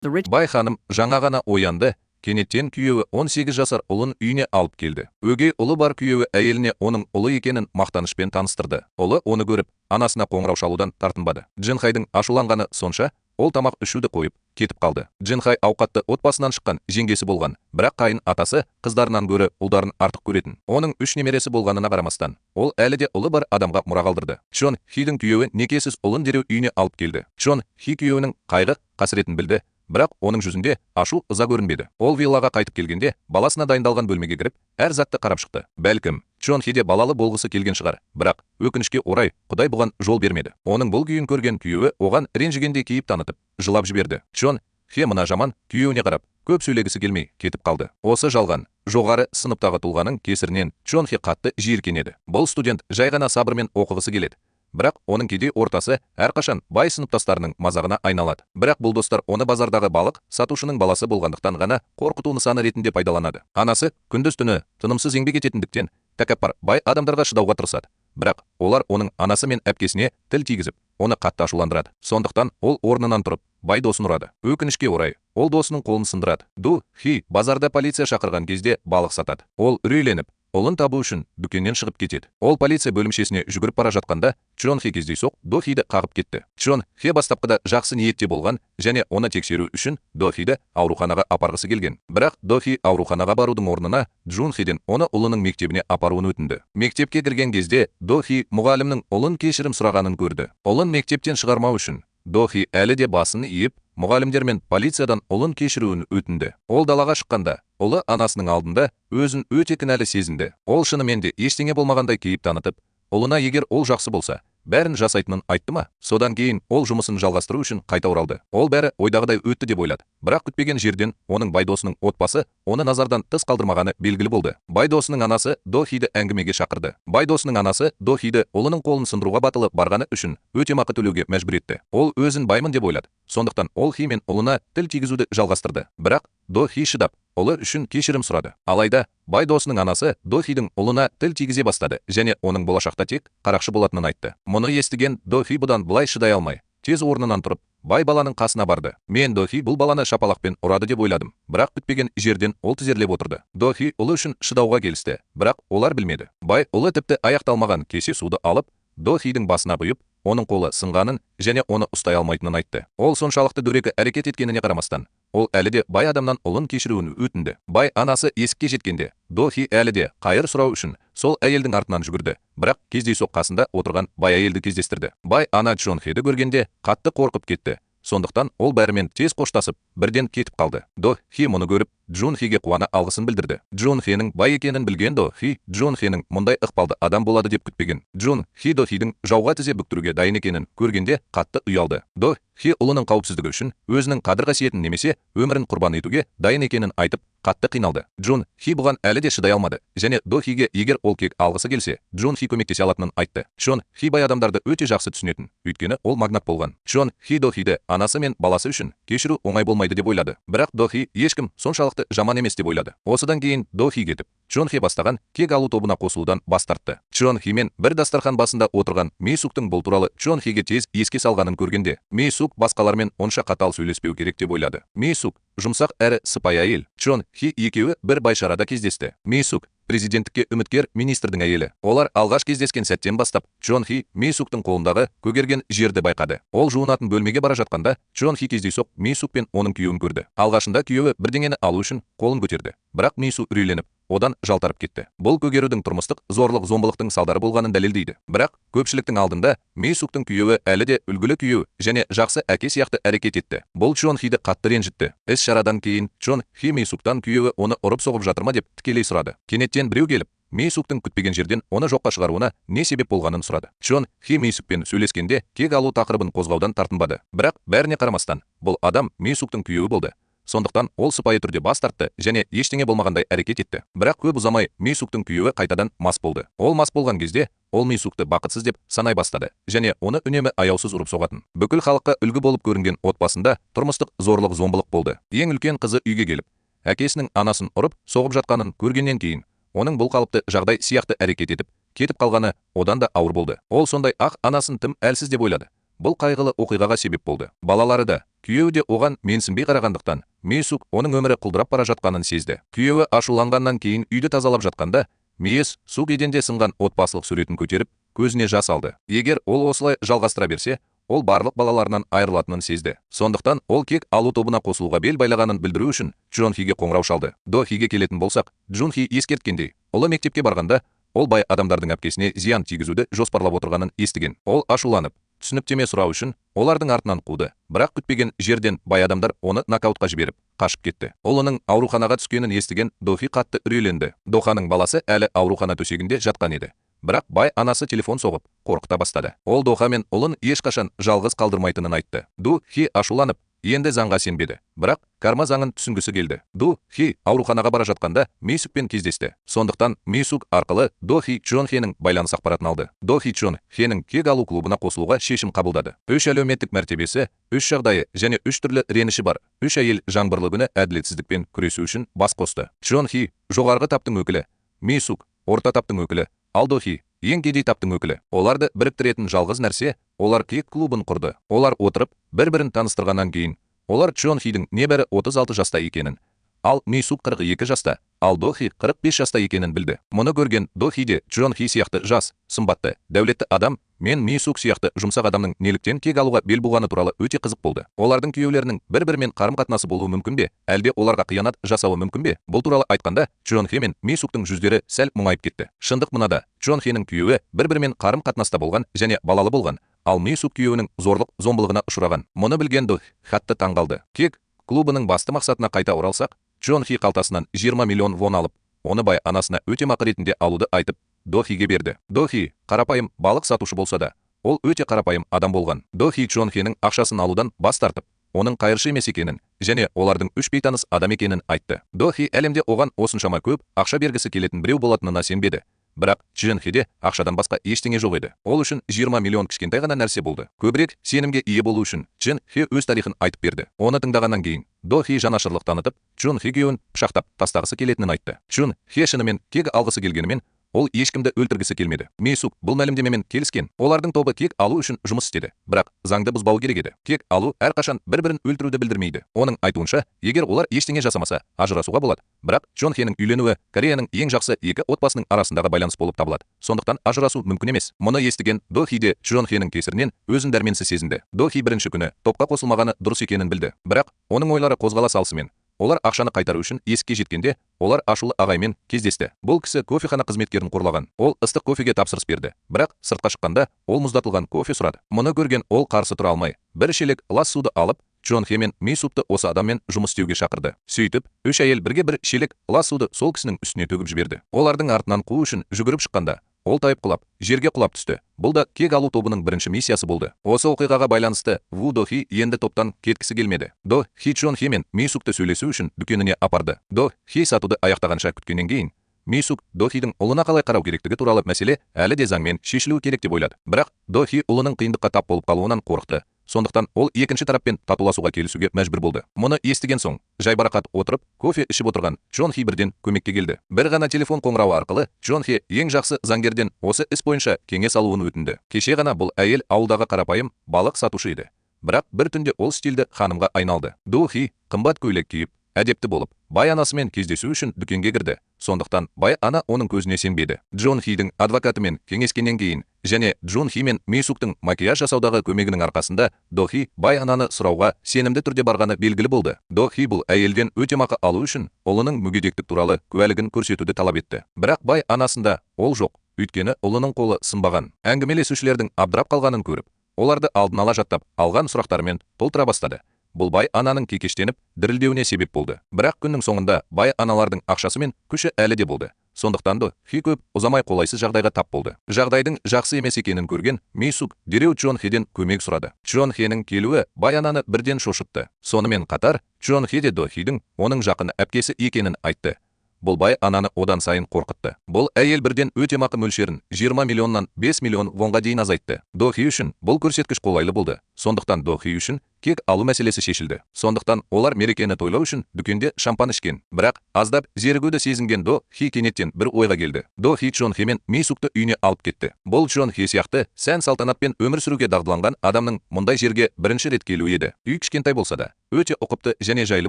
The rich Бай ханым жаңа ғана оянды, кенеттен күйеуі 18 жасар ұлын үйіне алып келді. Өгей ұлы бар күйеуі әйеліне оның ұлы екенін мақтанышпен таныстырды. Ұлы оны көріп, анасына қоңырау шалудан тартынбады. Джинхайдың ашуланғаны сонша, ол тамақ ішуді қойып, кетіп қалды. Джинхай ауқатты отбасынан шыққан жеңгесі болған, бірақ қайын атасы қыздарынан гөрі ұлдарын артық көретін. Оның үш немересі болғанына қарамастан, ол әлі де ұлы бар адамға мұра қалдырды. Чон Хидің күйеуі некесіз ұлын дереу үйіне алып келді. Чон Хи күйеуінің қайғы қасіретін білді, бірақ оның жүзінде ашу ыза көрінбеді. Ол виллаға қайтып келгенде баласына дайындалған бөлмеге кіріп, әр затты қарап шықты. Бәлкім, Чон Хиде балалы болғысы келген шығар, бірақ өкінішке орай Құдай бұған жол бермеді. Оның бұл күйін көрген күйеуі оған ренжігендей кейіп танытып, жылап жіберді. Чон Хе мына жаман күйеуіне қарап, көп сөйлегісі келмей кетіп қалды. Осы жалған жоғары сыныптағы тұлғаның кесірінен Чон Хе қатты жиіркенеді. Бұл студент жай ғана сабырмен оқығысы келеді. Бірақ оның кедей ортасы әрқашан бай сыныптастарының мазағына айналады. Бірақ бұл достар оны базардағы балық сатушының баласы болғандықтан ғана қорқыту нысаны ретінде пайдаланады. Анасы күндіз түні тынымсыз еңбек ететіндіктен, тәкаппар бай адамдарға шыдауға тырысады. Бірақ олар оның анасы мен әпкесіне тіл тигізіп, оны қатты ашуландырады. Сондықтан ол орнынан тұрып, бай досын ұрады. Өкінішке орай, ол досының қолын сындырады. Ду Хи базарда полиция шақырған кезде балық сатады. Ол үрейленіп, ұлын табу үшін дүкеннен шығып кетеді. Ол полиция бөлімшесіне жүгіріп бара жатқанда, Чон Хи кездейсоқ До Хиді қағып кетті. Чон Хе бастапқыда жақсы ниетте болған және оны тексеру үшін До Хиді ауруханаға апарғысы келген. Бірақ До Хи ауруханаға барудың орнына Джун Хиден оны ұлының мектебіне апаруын өтінді. Мектепке кірген кезде До Хи мұғалімнің ұлын кешірім сұрағанын көрді. Ұлын мектептен шығармау үшін До Хи әлі де басын иіп, мұғалімдер мен полициядан ұлын кешіруін өтінді. Ол далаға шыққанда, ұлы анасының алдында өзін өте кінәлі сезінді. Ол шынымен де ештеңе болмағандай кейіп танытып, ұлына егер ол жақсы болса, бәрін жасайтынын айтты ма? Содан кейін ол жұмысын жалғастыру үшін қайта оралды. Ол бәрі ойдағыдай өтті деп ойлады. Бірақ күтпеген жерден оның бай досының отбасы оны назардан тыс қалдырмағаны белгілі болды. Бай досының анасы До Хиді әңгімеге шақырды. Бай досының анасы До Хиді ұлының қолын сындыруға батылы барғаны үшін өтемақы төлеуге мәжбүр етті. Ол өзін баймын деп ойлады. Сондықтан ол Хи мен ұлына тіл тигізуді жалғастырды. Бірақ До Хи шыдап, ұлы үшін кешірім сұрады. Алайда бай досының анасы До Хидің ұлына тіл тигізе бастады және оның болашақта тек қарақшы болатынын айтты. Мұны естіген До Хи бұдан былай шыдай алмай, тез орнынан тұрып, бай баланың қасына барды. Мен До Хи бұл баланы шапалақпен ұрады деп ойладым, бірақ күтпеген жерден ол тізерлеп отырды. До Хи ұлы үшін шыдауға келісті, бірақ олар білмеді. Бай ұлы тіпті аяқталмаған кесе суды алып, До Хидің басына құйып, оның қолы сынғанын және оны ұстай алмайтынын айтты. Ол соншалықты дөрекі әрекет еткеніне қарамастан, ол әлі де бай адамнан ұлын кешіруін өтінді. Бай анасы есікке жеткенде, До Хи әлі де қайыр сұрау үшін сол әйелдің артынан жүгірді. Бірақ кездейсоқ қасында отырған бай әйелді кездестірді. Бай ана Чон Хиді көргенде қатты қорқып кетті. Сондықтан ол бәрімен тез қоштасып, бірден кетіп қалды. До Хи мұны көріп, Джун Хиге қуана алғысын білдірді. Джун Хиның бай екенін білген До Хи Джун Хиның мұндай ықпалды адам болады деп күтпеген. Джун Хи До Хидің жауға тізе бүктіруге дайын екенін көргенде қатты ұялды. До Хи ұлының қауіпсіздігі үшін өзінің қадір қасиетін немесе өмірін құрбан етуге дайын екенін айтып, қатты қиналды. Джун Хи бұған әлі де шыдай алмады және До Хиге егер ол кек алғысы келсе, Джун Хи көмектесе алатынын айтты. Чон Хи бай адамдарды өте жақсы түсінетін, өйткені ол магнат болған. Чон Хи До Хиді анасы мен баласы үшін кешіру оңай болмайды деп ойлады. Бірақ До Хи ешкім соншалықты жаман емес деп ойлады. Осыдан кейін До Хи кетіп, Чон Хи бастаған кек алу тобына қосылудан бас тартты. Чон Химен бір дастархан басында отырған Ми Суктың бұл туралы Чон Хиге тез еске салғанын көргенде, Ми Сук басқалармен онша қатал сөйлеспеу керек деп ойлады. Ми Сук жұмсақ әрі сыпайы әйел. Чон Хи екеуі бір байшарада кездесті. Ми Сук президенттікке үміткер министрдің әйелі. Олар алғаш кездескен сәттен бастап Чон Хи Ми Суктың қолындағы көгерген жерді байқады. Ол жуынатын бөлмеге бара жатқанда Чон Хи кездейсоқ Ми Сук пен оның күйеуін көрді. Алғашында күйеуі бірдеңені алу үшін қолын көтерді. Бірақ Ми Су үрейленіп, одан жалтарып кетті. Бұл көгерудің тұрмыстық зорлық зомбылықтың салдары болғанын дәлелдейді. Бірақ көпшіліктің алдында Ми Суктың күйеуі әлі де үлгілі күйеу және жақсы әке сияқты әрекет етті. Бұл Чон Хиді қатты ренжітті. Іс шарадан кейін Чон Хи Ми Суктан күйеуі оны ұрып соғып жатыр ма деп тікелей сұрады. Кенеттен біреу келіп, Ми Суктың күтпеген жерден оны жоққа шығаруына не себеп болғанын сұрады. Чон Хи Ми Сукпен сөйлескенде кек алу тақырыбын қозғаудан тартынбады. Бірақ бәріне қарамастан, бұл адам Ми Суктың күйеуі болды. Сондықтан ол сыпайы түрде бас тартты және ештеңе болмағандай әрекет етті. Бірақ көп ұзамай Ми Суктың күйеуі қайтадан мас болды. Ол мас болған кезде ол Ми Сукты бақытсыз деп санай бастады және оны үнемі аяусыз ұрып соғатын. Бүкіл халыққа үлгі болып көрінген отбасында тұрмыстық зорлық зомбылық болды. Ең үлкен қызы үйге келіп, әкесінің анасын ұрып соғып жатқанын көргеннен кейін, оның бұл қалыпты жағдай сияқты әрекет етіп, кетіп қалғаны одан да ауыр болды. Ол сондай ақ анасын тым әлсіз деп ойлады. Бұл қайғылы оқиғаға себеп болды. Балалары да, күйеуі де оған менсінбей қарағандықтан, Мейсук оның өмірі құлдырап бара жатқанын сезді. Күйеуі ашуланғаннан кейін үйді тазалап жатқанда, Мейес Сук еденде сынған отбасылық суретін көтеріп, көзіне жас алды. Егер ол осылай жалғастыра берсе, ол барлық балаларынан айырылатынын сезді. Сондықтан ол кек алу тобына қосылуға бел байлағанын білдіру үшін Чжон Хиге қоңырау шалды. До Хиге келетін болсақ, Джун Хи ескерткендей, ұлы мектепке барғанда, ол бай адамдардың әпкесіне зиян тигізуді жоспарлап отырғанын естіген. Ол ашуланып, түсініктеме сұрау үшін олардың артынан қуды. Бірақ күтпеген жерден бай адамдар оны нокаутқа жіберіп, қашып кетті. Ұлының ауруханаға түскенін естіген Дохи қатты үрейленді. Доханың баласы әлі аурухана төсегінде жатқан еді. Бірақ бай анасы телефон соғып, қорқыта бастады. Ол Доха мен ұлын ешқашан жалғыз қалдырмайтынын айтты. Ду Хи ашуланып, енді заңға сенбеді. Бірақ карма заңын түсінгісі келді. Ду Хи ауруханаға бара жатқанда Мейсукпен кездесті. Сондықтан Мейсук арқылы До Хи Чжон Хенің байланыс ақпаратын алды. До Хи Чжон Хенің кек алу клубына қосылуға шешім қабылдады. Үш әлеуметтік мәртебесі, үш жағдайы және үш түрлі реніші бар. Үш әйел жаңбырлы күні әділетсіздікпен күресу үшін бас қосты. Чжон Хи жоғарғы таптың өкілі, Мейсук орта таптың өкілі, ал До Хи ең кедей таптың өкілі. Оларды біріктіретін жалғыз нәрсе, олар кек клубын құрды. Олар отырып, бір-бірін таныстырғаннан кейін, олар Чжон Хидің небәрі 36 жаста екенін, ал Мейсук 42 жаста, ал До Хи 45 жаста екенін білді. Мұны көрген До Хи де Чжон Хи сияқты жас, сымбатты, дәулетті адам мен Мейсук сияқты жұмсақ адамның неліктен кек алуға бел буғаны туралы өте қызық болды. Олардың күйеулерінің бір-бірімен қарым-қатынасы болуы мүмкін бе, әлде оларға қиянат жасауы мүмкін бе? Бұл туралы айтқанда Чжон Хе мен Мейсуктың жүздері сәл мұңайып кетті. Шындық мынада: Чжон Хенің күйеуі бір-бірімен қарым-қатынаста болған және балалы болған, ал Мейсук күйеуінің зорлық зомбылығына ұшыраған. Мұны білген До қатты таңғалды. Кек клубының басты мақсатына қайта оралсақ, Чжон Хи қалтасынан 20 миллион вон алып, оны бай анасына өтемақы ретінде алуды айтып, До Хиге берді. До Хи қарапайым балық сатушы болса да, ол өте қарапайым адам болған. До Хи Чжон Хенің ақшасын алудан бас тартып, оның қайыршы емес екенін және олардың үш бейтаныс адам екенін айтты. До Хи әлемде оған осыншама көп ақша бергісі келетін біреу болатынына сенбеді. Бірақ Чжен Хеде ақшадан басқа ештеңе жоқ еді. Ол үшін 20 миллион кішкентай ғана нәрсе болды. Көбірек сенімге ие болу үшін Чжен Хе өз тарихын айтып берді. Оны тыңдағаннан кейін До Хи жанашырлық танытып, Чжон Хе күйеуін пышақтап тастағысы келетінін айтты. Чжон Хе шынымен кек алғысы келгенімен, ол ешкімді өлтіргісі келмеді. Мейсук бұл мәлімдемемен келіскен. Олардың тобы кек алу үшін жұмыс істеді, бірақ заңды бұзбауы керек еді. Кек алу әрқашан бір-бірін өлтіруді білдірмейді. Оның айтуынша, егер олар ештеңе жасамаса, ажырасуға болады. Бірақ Чжон Хенің үйленуі Кореяның ең жақсы екі отбасының арасындағы байланыс болып табылады. Сондықтан ажырасу мүмкін емес. Мұны естіген До Хи де Чжон Хенің кесірінен өзін дәрменсіз сезінді. До Хи бірінші күні топқа қосылмағаны дұрыс екенін білді. Бірақ оның ойлары қозғала салысымен, олар ақшаны қайтару үшін есікке жеткенде, олар ашулы ағаймен кездесті. Бұл кісі кофехана қызметкерін қорлаған. Ол ыстық кофеге тапсырыс берді. Бірақ сыртқа шыққанда ол мұздатылған кофе сұрады. Мұны көрген ол қарсы тұра алмай, бір шелек лас суды алып, Чжон Хе мен Мейсупты осы адаммен жұмыс істеуге шақырды. Сөйтіп, үш әйел бірге бір шелек лас суды сол кісінің үстіне төгіп жіберді. Олардың артынан қуу үшін жүгіріп шыққанда, ол тайып құлап, жерге құлап түсті. Бұл да кек алу тобының бірінші миссиясы болды. Осы оқиғаға байланысты Ву До Хи енді топтан кеткісі келмеді. До Хи Чжон Хе мен Мейсукты сөйлесу үшін дүкеніне апарды. До Хи сатуды аяқтағанша күткеннен кейін, Мейсук До Хидің ұлына қалай қарау керектігі туралы мәселе әлі де заңмен шешілуі керек деп ойлады. Бірақ До Хи ұлының қиындыққа тап болып қалуынан қорықты. Сондықтан ол екінші тараппен татуласуға келісуге мәжбүр болды. Мұны естіген соң, жайбарақат отырып, кофе ішіп отырған Чжон Хи бірден көмекке келді. Бір ғана телефон қоңырауы арқылы Чжон Хе ең жақсы заңгерден осы іс бойынша кеңес алуын өтінді. Кеше ғана бұл әйел ауылдағы қарапайым балық сатушы еді. Бірақ бір түнде ол стильді ханымға айналды. Ду Хи қымбат көйлек киіп, әдепті болып, бай анасымен кездесу үшін дүкенге кірді. Сондықтан бай ана оның көзіне сенбеді. Джон Хидің адвокатымен кеңескеннен кейін және Джон Хи мен Мейсуктың макияж жасаудағы көмегінің арқасында До Хи бай ананы сұрауға сенімді түрде барғаны белгілі болды. До Хи бұл әйелден өтемақы алу үшін ұлының мүгедектік туралы куәлігін көрсетуді талап етті. Бірақ бай анасында ол жоқ, өйткені ұлының қолы сынбаған. Әңгімелесушілердің абдырап қалғанын көріп, оларды алдын ала жаттап алған сұрақтарымен толтыра бастады. Бұл бай ананың кекештеніп, дірілдеуіне себеп болды. Бірақ күннің соңында бай аналардың ақшасы мен күші әлі де болды. Сондықтан До Хи көп ұзамай қолайсыз жағдайға тап болды. Жағдайдың жақсы емес екенін көрген Мейсук дереу Чжон Хеден көмек сұрады. Чжон Хенің келуі бай ананы бірден шошытты. Сонымен қатар Чжон Хе де До Хидің оның жақын әпкесі екенін айтты. Бұл бай ананы одан сайын қорқытты. Бұл әйел бірден өтемақы мөлшерін 20 миллионнан 5 миллион вонға дейін азайтты. До Хи үшін бұл көрсеткіш қолайлы болды. Сондықтан До Хи үшін кек алу мәселесі шешілді. Сондықтан олар мерекені тойлау үшін дүкенде шампан ішкен. Бірақ аздап зерігуді сезінген До Хи кенеттен бір ойға келді. До Хи Чон Хе мен Ми Сукты үйіне алып кетті. Бұл Чон Хе сияқты сән салтанатпен өмір сүруге дағдыланған адамның мұндай жерге бірінші рет келуі еді. Үй кішкентай болса да, өте ұқыпты және жайлы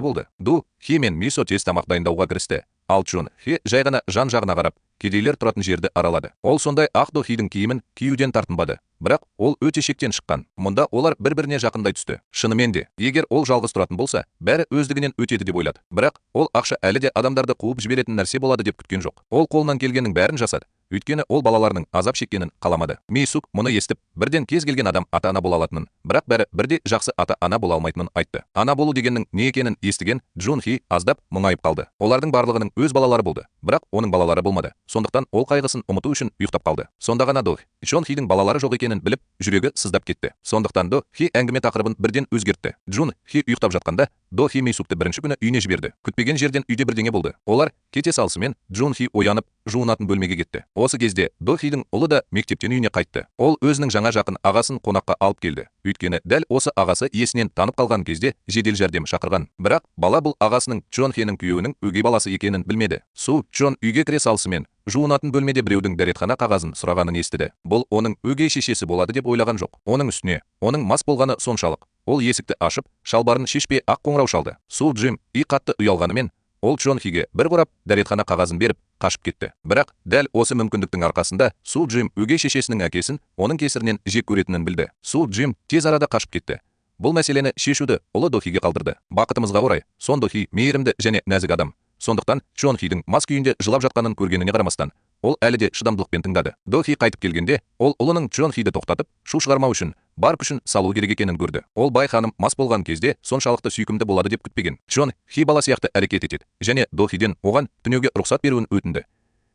болды. До Хи мен Мисо тез тамақ дайындауға кірісті. Ал Чон Хе жай ғана жан-жағына қарап, кедейлер тұратын жерді аралады. Ол сондай ақ До Хидің киімін киюден тартынбады. Бірақ ол өте шектен шыққан. Мұнда олар бір-біріне жақындай түсті. Шынымен де, егер ол жалғыз тұратын болса, бәрі өздігінен өтеді деп ойлады. Бірақ ол ақша әлі де адамдарды қуып жіберетін нәрсе болады деп күткен жоқ. Ол қолынан келгеннің бәрін жасады. Өйткені ол балаларының азап шеккенін қаламады. Ми Сук мұны естіп, бірден кез келген адам ата-ана бола алатынын, бірақ бәрі бірдей жақсы ата-ана бола алмайтынын айтты. Ана болу дегеннің не екенін естіген Джун Хи аздап мұңайып қалды. Олардың барлығының өз балалары болды, бірақ оның балалары болмады. Сондықтан ол қайғысын ұмыту үшін ұйықтап қалды. Сонда ғана До Чон Хидің балалары жоқ екенін біліп, жүрегі сыздап кетті. Сондықтан До Хи әңгіме тақырыбын бірден өзгертті. Джун Хи ұйықтап жатқанда До Хи Ми Сукты бірінші күні үйіне жіберді. Күтпеген жерден үйде бірдеңе болды. Олар кете салысымен Джун Хи оянып, жуынатын бөлмеге кетті. Осы кезде До Хидің ұлы да мектептен үйіне қайтты. Ол өзінің жаңа жақын ағасын қонаққа алып келді. Өйткені дәл осы ағасы есінен танып қалған кезде жедел жәрдем шақырған. Бірақ бала бұл ағасының Чон Хенің күйеуінің өгей баласы екенін білмеді. Су Чон үйге кіре салысымен жуынатын бөлмеде біреудің дәретхана қағазын сұрағанын естіді. Бұл оның өгей шешесі болады деп ойлаған жоқ. Оның үстіне оның мас болғаны соншалық. Ол есікті ашып, шалбарын шешпей ақ қоңырау шалды. Су Джим и қатты ұялғанымен ол Чон Хиге бір қорап дәретхана қағазын беріп, қашып кетті. Бірақ дәл осы мүмкіндіктің арқасында Су Джим өгей шешесінің әкесін оның кесірінен жек көретінін білді. Су Джим тез арада қашып кетті. Бұл мәселені шешуді ұлы До Хиге қалдырды. Бақытымызға орай, Сон До Хи мейірімді және нәзік адам. Сондықтан Чон Хидің мас күйінде жылап жатқанын көргеніне қарамастан, ол әлі де шыдамдылықпен тыңдады. До Хи қайтып келгенде, ол ұлының Чон Хиді тоқтатып, шу шығармау үшін бар күшін салу керек екенін көрді. Ол бай ханым мас болған кезде соншалықты сүйкімді болады деп күтпеген. Чон Хи бала сияқты әрекет етеді және До Хиден оған түнеуге рұқсат беруін өтінді.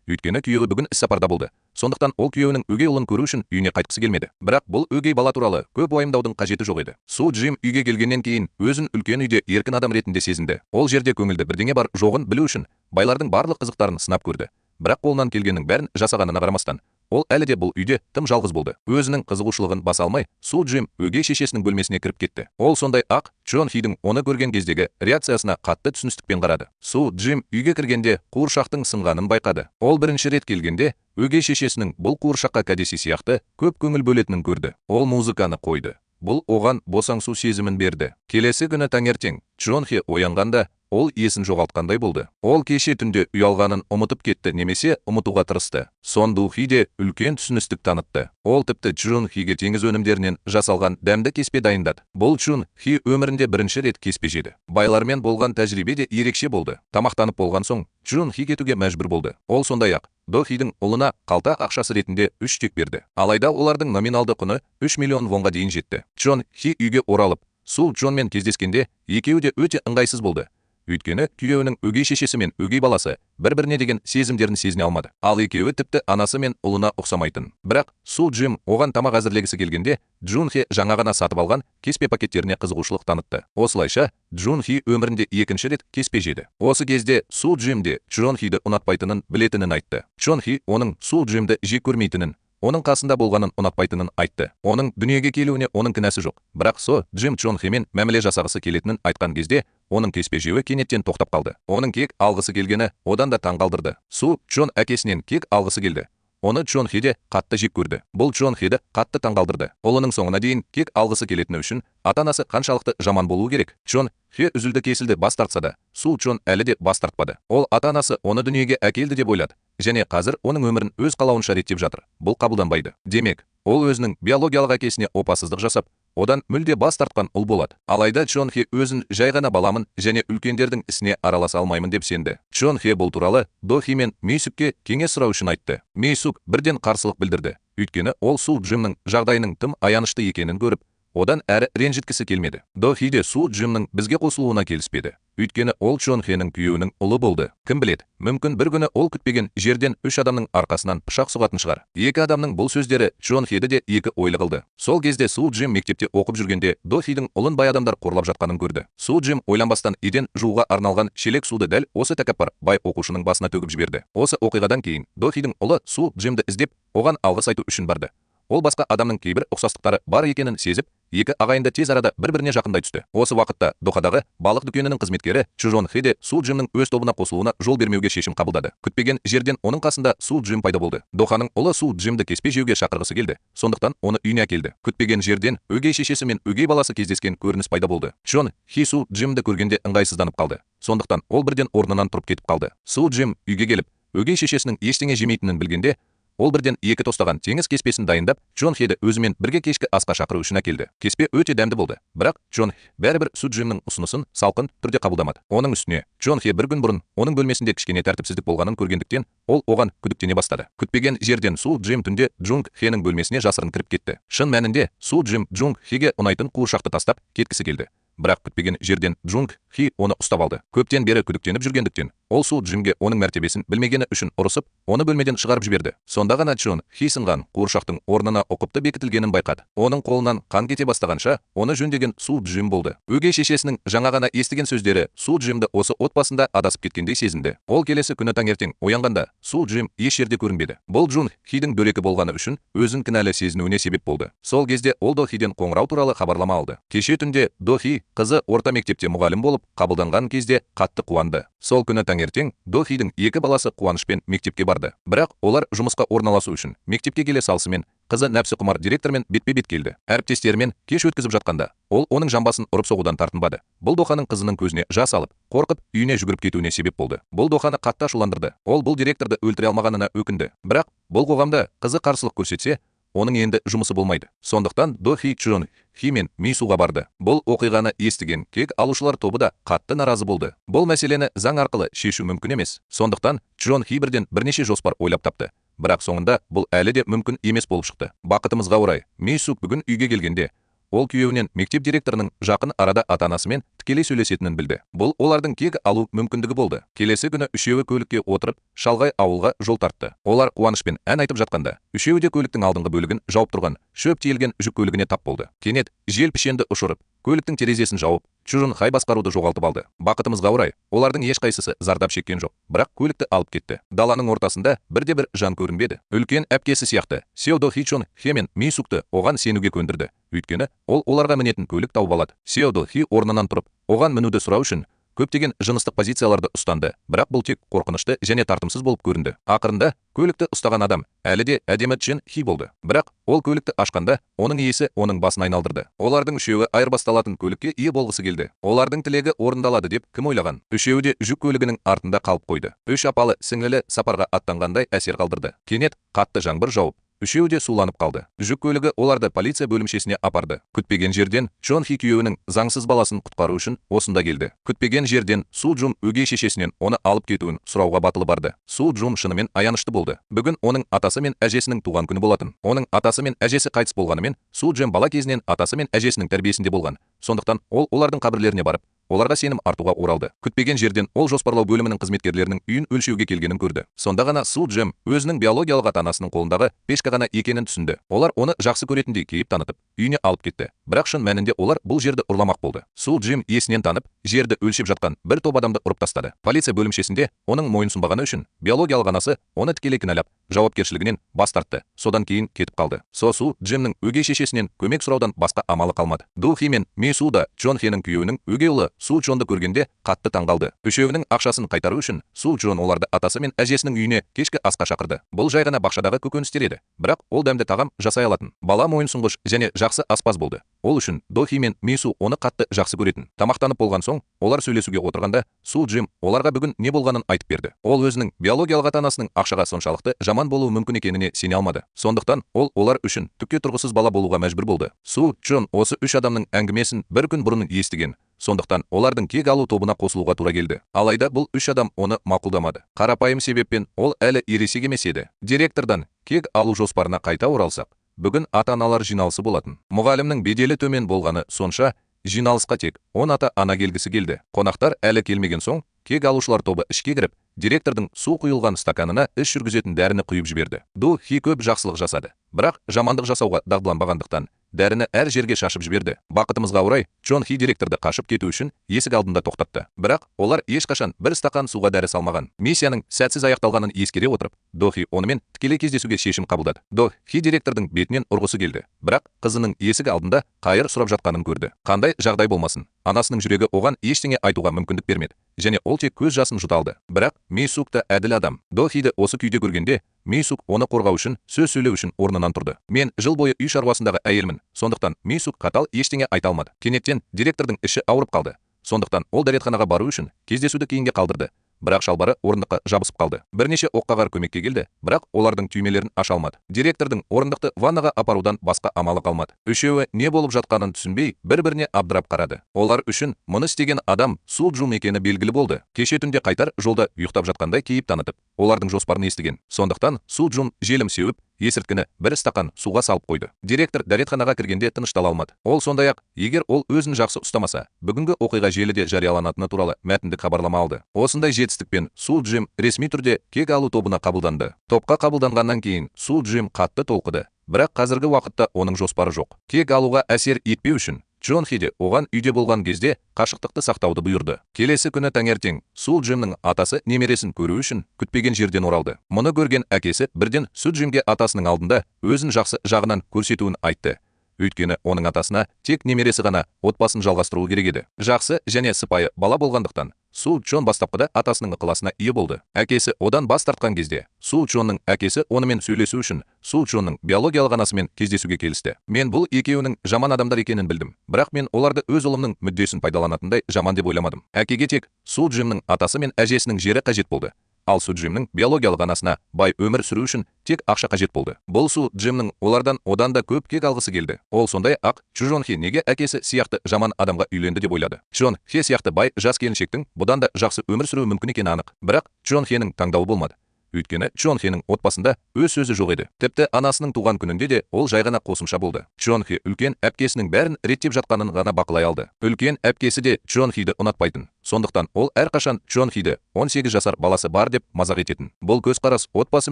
Өйткені күйеуі бүгін іссапарда болды. Сондықтан ол күйеуінің өгей ұлын көру үшін үйіне қайтқысы келмеді. Бірақ бұл өгей бала туралы көп уайымдаудың қажеті жоқ еді. Су Джим үйге келгеннен кейін өзін үлкен үйде еркін адам ретінде сезінді. Ол жерде көңілді бірдеңе бар жоғын білу үшін байлардың барлық қызықтарын сынап көрді. Бірақ қолынан келгеннің бәрін жасағанына қарамастан, ол әлі де бұл үйде тым жалғыз болды. Өзінің қызығушылығын баса алмай, Су Джим өгей шешесінің бөлмесіне кіріп кетті. Ол сондай ақ Чон Хидің оны көрген кездегі реакциясына қатты түсіністікпен қарады. Су Джим үйге кіргенде қуыршақтың сынғанын байқады. Ол бірінші рет келгенде өгей шешесінің бұл қуыршаққа кәдесі сияқты көп көңіл бөлетінін көрді. Ол музыканы қойды. Бұл оған босаңсу сезімін берді. Келесі күні таңертең Чон Хи оянғанда ол есін жоғалтқандай болды. Ол кеше түнде ұялғанын ұмытып кетті немесе ұмытуға тырысты. Сон Ду Хи де үлкен түсіністік танытты. Ол тіпті Чжун Хиге теңіз өнімдерінен жасалған дәмді кеспе дайындады. Бұл Чжун Хи өмірінде бірінші рет кеспе жеді. Байлармен болған тәжірибе де ерекше болды. Тамақтанып болған соң Чжун Хи кетуге мәжбүр болды. Ол сондай-ақ До Хидің ұлына қалта ақшасы ретінде 3 чек берді. Алайда олардың номиналды құны 3 миллион вонға дейін жетті. Чжон Хи үйге оралып, Су Чжонмен кездескенде екеуі де өте ыңғайсыз болды. Өйткені күйеуінің өгей шешесі мен өгей баласы бір-біріне деген сезімдерін сезіне алмады. Ал екеуі тіпті анасы мен ұлына ұқсамайтын. Бірақ Су Джим оған тамақ әзірлегісі келгенде Джун Хе жаңа ғана сатып алған кеспе пакеттеріне қызығушылық танытты. Осылайша Джун Хи өмірінде екінші рет кеспе жеді. Осы кезде Су Джим де Чжон Хиді ұнатпайтынын білетінін айтты. Чжон Хи оның Су Джимді жек көрмейтінін, оның қасында болғанын ұнатпайтынын айтты. Оның дүниеге келуіне оның кінәсі жоқ. Бірақ Со Джим Чон Химен мәміле жасағысы келетінін айтқан кезде, оның кеспе жеуі кенеттен тоқтап қалды. Оның кек алғысы келгені одан да таң қалдырды. Су Чон әкесінен кек алғысы келді. Оны Чон Хи де қатты жек көрді. Бұл Чон Хиді қатты таң қалдырды. Ұлының соңына дейін кек алғысы келетіні үшін ата-анасы қаншалықты жаман болуы керек. Чон Хи үзілді-кесілді бас тартса да, Су Чон әлі де бас тартпады. Ол ата-анасы оны дүниеге әкелді деп ойлады. Және қазір оның өмірін өз қалауынша реттеп жатыр. Бұл қабылданбайды. Демек, ол өзінің биологиялық әкесіне опасыздық жасап, одан мүлде бас тартқан ұл болады. Алайда Чон Хи өзін жай ғана баламын және үлкендердің ісіне араласа алмаймын деп сенді. Чон Хи бұл туралы До Хи мен Ми Сукке кеңес сұрау үшін айтты. Ми Сук бірден қарсылық білдірді. Өйткені ол Су Джимнің жағдайының тым аянышты екенін көріп, одан әрі ренжіткісі келмеді. До Хи де Су Джимнің бізге қосылуына келіспеді. Өйткені ол Чон Хенің күйеуінің ұлы болды. Кім біледі, мүмкін бір күні ол күтпеген жерден 3 адамның арқасынан пышақ сұғатын шығар. Екі адамның бұл сөздері Чон Хеді де екі ойлы қылды. Сол кезде Су Джим мектепте оқып жүргенде До Хидің ұлын бай адамдар қорлап жатқанын көрді. Су Джим ойланбастан еден жууға арналған шелек суды дәл осы тәкаппар бай оқушының басына төгіп жіберді. Осы оқиғадан кейін До Хидің ұлы Су Джимді іздеп, оған алғыс айту үшін барды. Ол басқа адамның кейбір ұқсастықтары бар екенін сезіп, Екі ағайынды тез арада бір-біріне жақындай түсті. Осы уақытта Дохадағы балық дүкенінің қызметкері Чжон Хе де Су Джимнің өз тобына қосылуына жол бермеуге шешім қабылдады. Күтпеген жерден оның қасында Су Джим пайда болды. Доханың ұлы Су Джимді кеспе жеуге шақырғысы келді. Сондықтан оны үйіне әкелді. Күтпеген жерден өгей шешесі мен өгей баласы кездескен көрініс пайда болды. Чжон Хи Су Джимді көргенде ыңғайсызданып қалды. Сондықтан ол бірден орнынан тұрып кетіп қалды. Су Джим үйге келіп, өгей шешесінің ештеңе жемейтінін білгенде, ол бірден екі тостаған теңіз кеспесін дайындап, Чжон Хеді өзімен бірге кешкі асқа шақыру үшін әкелді. Кеспе өте дәмді болды. Бірақ Чжон бәрібір Су Джимнің ұсынысын салқын түрде қабылдамады. Оның үстіне Чжон Хе бір күн бұрын оның бөлмесінде кішкене тәртіпсіздік болғанын көргендіктен, ол оған күдіктене бастады. Күтпеген жерден Су Джим түнде Джунг Хенің бөлмесіне жасырын кіріп кетті. Шын мәнінде Су Джим Джунг Хеге ұнайтын қуыршақты тастап кеткісі келді. Бірақ күтпеген жерден Джунг Хи оны ұстап алды. Көптен бері күдіктеніп жүргендіктен, ол Су Джимге оның мәртебесін білмегені үшін ұрысып, оны бөлмеден шығарып жіберді. Сонда ғана Чжон Хи сынған қуыршақтың орнына ұқыпты бекітілгенін байқады. Оның қолынан қан кете бастағанша, оны жөндеген Су Джим болды. Өгей шешесінің жаңа ғана естіген сөздері Су Джимді осы отбасында адасып кеткендей сезінді. Ол келесі күні таңертең оянғанда Су Джим еш жерде көрінбеді. Бұл Джун Хидің дөрекі болғаны үшін өзін кінәлі сезінуіне себеп болды. Сол кезде ол До Хиден қоңырау туралы хабарлама алды. Кеше түнде До Хи қызы орта мектепте мұғалім болып қабылданған кезде қатты қуанды. Сол күні таңертең До Хидің екі баласы қуанышпен мектепке барды. Бірақ олар жұмысқа орналасу үшін мектепке келе салысымен қызы нәпсіқұмар директормен бетпе-бет келді. Әріптестерімен кеш өткізіп жатқанда ол оның жамбасын ұрып соғудан тартынбады. Бұл Доханың қызының көзіне жас алып, қорқып үйіне жүгіріп кетуіне себеп болды. Бұл Доханы қатты ашуландырды. Ол бұл директорды өлтіре алмағанына өкінді. Бірақ бұл қоғамда қызы қарсылық көрсетсе, оның енді жұмысы болмайды. Сондықтан До Хи Чжон Хи мен Ми Суға барды. Бұл оқиғаны естіген кек алушылар тобы да қатты наразы болды. Бұл мәселені заң арқылы шешу мүмкін емес. Сондықтан Чжон Хи бірден бірнеше жоспар ойлап тапты. Бірақ соңында бұл әлі де мүмкін емес болып шықты. Бақытымызға орай, Ми Су бүгін үйге келгенде ол күйеуінен мектеп директорының жақын арада ата-анасымен тікелей сөйлесетінін білді. Бұл олардың кек алу мүмкіндігі болды. Келесі күні үшеуі көлікке отырып, шалғай ауылға жол тартты. Олар қуанышпен ән айтып жатқанда, үшеуі де көліктің алдыңғы бөлігін жауып тұрған шөп тиелген жүк көлігіне тап болды. Кенет жел пішенді ұшырып, көліктің терезесін жауып, Чжун Хай басқаруды жоғалтып алды. Бақытымызға орай, олардың ешқайсысы зардап шеккен жоқ, бірақ көлікті алып кетті. Даланың ортасында бірде-бір жан көрінбеді. Үлкен әпкесі сияқты Сео До Хи Чон Хе мен Ми Сукты оған сенуге көндірді. Өйткені ол оларға мінетін көлік тауып алады. Сео До Хи орнынан тұрып, оған мінуді сұрау үшін көптеген жыныстық позицияларды ұстанды, бірақ бұл тек қорқынышты және тартымсыз болып көрінді. Ақырында көлікті ұстаған адам әлі де әдемі Чжен Хи болды. Бірақ ол көлікті ашқанда оның иесі оның басын айналдырды. Олардың үшеуі айырбасталатын көлікке ие болғысы келді. Олардың тілегі орындалады деп кім ойлаған? Үшеуі де жүк көлігінің артында қалып қойды. Үш апалы сіңлілі сапарға аттанғандай әсер қалдырды. Кенет қатты жаңбыр жауып, үшеуі де суланып қалды. Жүк көлігі оларды полиция бөлімшесіне апарды. Күтпеген жерден Чжон Хи күйеуінің заңсыз баласын құтқару үшін осында келді. Күтпеген жерден Су Джун өгей шешесінен оны алып кетуін сұрауға батылы барды. Су Джун шынымен аянышты болды. Бүгін оның атасы мен әжесінің туған күні болатын. Оның атасы мен әжесі қайтыс болғанымен, Су Джин бала кезінен атасы мен әжесінің тәрбиесінде болған. Сондықтан ол олардың қабірлеріне барып, оларға сенім артуға оралды. Күтпеген жерден ол жоспарлау бөлімінің қызметкерлерінің үйін өлшеуге келгенін көрді. Сонда ғана Су Джим өзінің биологиялық ата-анасының қолындағы пешка ғана екенін түсінді. Олар оны жақсы көретіндей кейіп танытып, үйіне алып кетті. Бірақ шын мәнінде олар бұл жерді ұрламақ болды. Су Джим есінен танып, жерді өлшеп жатқан бір топ адамды ұрып тастады. Полиция бөлімшесінде оның мойынсұнбағаны үшін биологиялық анасы оны тікелей кінәлап, жауапкершілігінен бас тартты. Содан кейін кетіп қалды. Со Су Джимнің өгей шешесінен көмек сұраудан басқа амалы қалмады. Ду Хи мен Ми Су да Чжон Хенің күйеуінің өгей ұлы Су Джонды көргенде қатты таңғалды. Үшеуінің ақшасын қайтару үшін Су Джон оларды атасы мен әжесінің үйіне кешкі асқа шақырды. Бұл жай ғана бақшадағы көкөністер еді. Бірақ ол дәмді тағам жасай алатын. Бала мойынсұнғыш және жақсы аспаз болды. Ол үшін До Хи мен Ми Су оны қатты жақсы көретін. Тамақтанып болған соң, олар сөйлесуге отырғанда Су Джим оларға бүгін не болғанын айтып берді. Ол өзінің биологиялық ата-анасының ақшаға соншалықты жаман болуы мүмкін екеніне сене алмады. Сондықтан ол олар үшін түкке тұрғысыз бала болуға мәжбүр болды. Су Джон осы үш адамның әңгімесін бір күн бұрын естіген. Сондықтан олардың кек алу тобына қосылуға тура келді. Алайда бұл үш адам оны мақұлдамады. Қарапайым себеппен ол әлі ересек емес еді. Директордан кек алу жоспарына қайта оралсақ, бүгін ата-аналар жиналысы болатын. Мұғалімнің беделі төмен болғаны сонша, жиналысқа тек 10 ата-ана келгісі келді. Қонақтар әлі келмеген соң, кек алушылар тобы ішке кіріп, директордың су құйылған стаканына іш жүргізетін дәріні құйып жіберді. Ду Хи көп жақсылық жасады. Бірақ жамандық жасауға дағдыланбағандықтан, дәріні әр жерге шашып жіберді. Бақытымызға орай, Чон Хи директорды қашып кету үшін есік алдында тоқтатты. Бірақ олар ешқашан бір стақан суға дәрі салмаған. Миссияның сәтсіз аяқталғанын ескере отырып, До Хи онымен тікелей кездесуге шешім қабылдады. До Хи директордың бетінен ұрғысы келді, бірақ қызының есік алдында қайыр сұрап жатқанын көрді. Қандай жағдай болмасын, анасының жүрегі оған ештеңе айтуға мүмкіндік бермеді және ол тек көз жасын жұта алды. Бірақ Мейсук та әділ адам. До Хиді осы күйде көргенде, Мейсук оны қорғау үшін, сөз сөйлеу үшін орнынан тұрды. Мен жыл бойы үй шаруасындағы әйелмін, сондықтан Мейсук қатал ештеңе айта алмады. Кенеттен директордың іші ауырып қалды. Сондықтан ол дәретханаға бару үшін кездесуді кейінге қалдырды. Бірақ шалбары орындыққа жабысып қалды. Бірнеше оққағар көмекке келді, бірақ олардың түймелерін аша алмады. Директордың орындықты ваннаға апарудан басқа амалы қалмады. Үшеуі не болып жатқанын түсінбей, бір-біріне абдырап қарады. Олар үшін мұны істеген адам Су Джун екені белгілі болды. Кеше түнде қайтар жолда ұйықтап жатқандай кейіп танытып, олардың жоспарын естіген. Сондықтан Су Джун желім сеуіп, есірткіні бір стақан суға салып қойды. Директор дәретханаға кіргенде тыныштала алмады. Ол сондай-ақ, егер ол өзін жақсы ұстамаса, бүгінгі оқиға желіде жарияланатыны туралы мәтіндік хабарлама алды. Осындай жетістікпен Су Джим ресми түрде кек алу тобына қабылданды. Топқа қабылданғаннан кейін Су Джим қатты толқыды. Бірақ қазіргі уақытта оның жоспары жоқ. Кек алуға әсер етпеу үшін Чжон Хиде оған үйде болған кезде қашықтықты сақтауды бұйырды. Келесі күні таңертең Су Джимнің атасы немересін көру үшін күтпеген жерден оралды. Мұны көрген әкесі бірден Су Джимге атасының алдында өзін жақсы жағынан көрсетуін айтты. Өйткені оның атасына тек немересі ғана отбасын жалғастыруы керек еді. Жақсы және сыпайы бала болғандықтан Су Чон бастапқыда атасының ықыласына ие болды. Әкесі одан бас тартқан кезде Су Чонның әкесі онымен сөйлесу үшін Су Чонның биологиялық анасымен кездесуге келісті. Мен бұл екеуінің жаман адамдар екенін білдім, бірақ мен оларды өз ұлымның мүддесін пайдаланатындай жаман деп ойламадым. Әкеге тек Су Джимнің атасы мен әжесінің жері қажет болды. Ал Су Джимнің биологиялық анасына бай өмір сүру үшін тек ақша қажет болды. Бұл Су Джимнің олардан одан да көп кек алғысы келді. Ол сондай ақ Чжон Хи неге әкесі сияқты жаман адамға үйленді деп ойлады. Чжон Хе сияқты бай жас келіншектің бұдан да жақсы өмір сүруі мүмкін екені анық. Бірақ Чжон Хенің таңдауы болмады. Өйткені Чжон Хенің отбасында өз сөзі жоқ еді. Тіпті анасының туған күнінде де ол жай ғана қосымша болды. Чжон Хи үлкен әпкесінің бәрін реттеп жатқанын ғана бақылай алды. Үлкен әпкесі де Чжон Хиді ұнатпайтын. Сондықтан ол әрқашан Чжон Хиді 18 жасар баласы бар деп мазақ ететін. Бұл көзқарас отбасы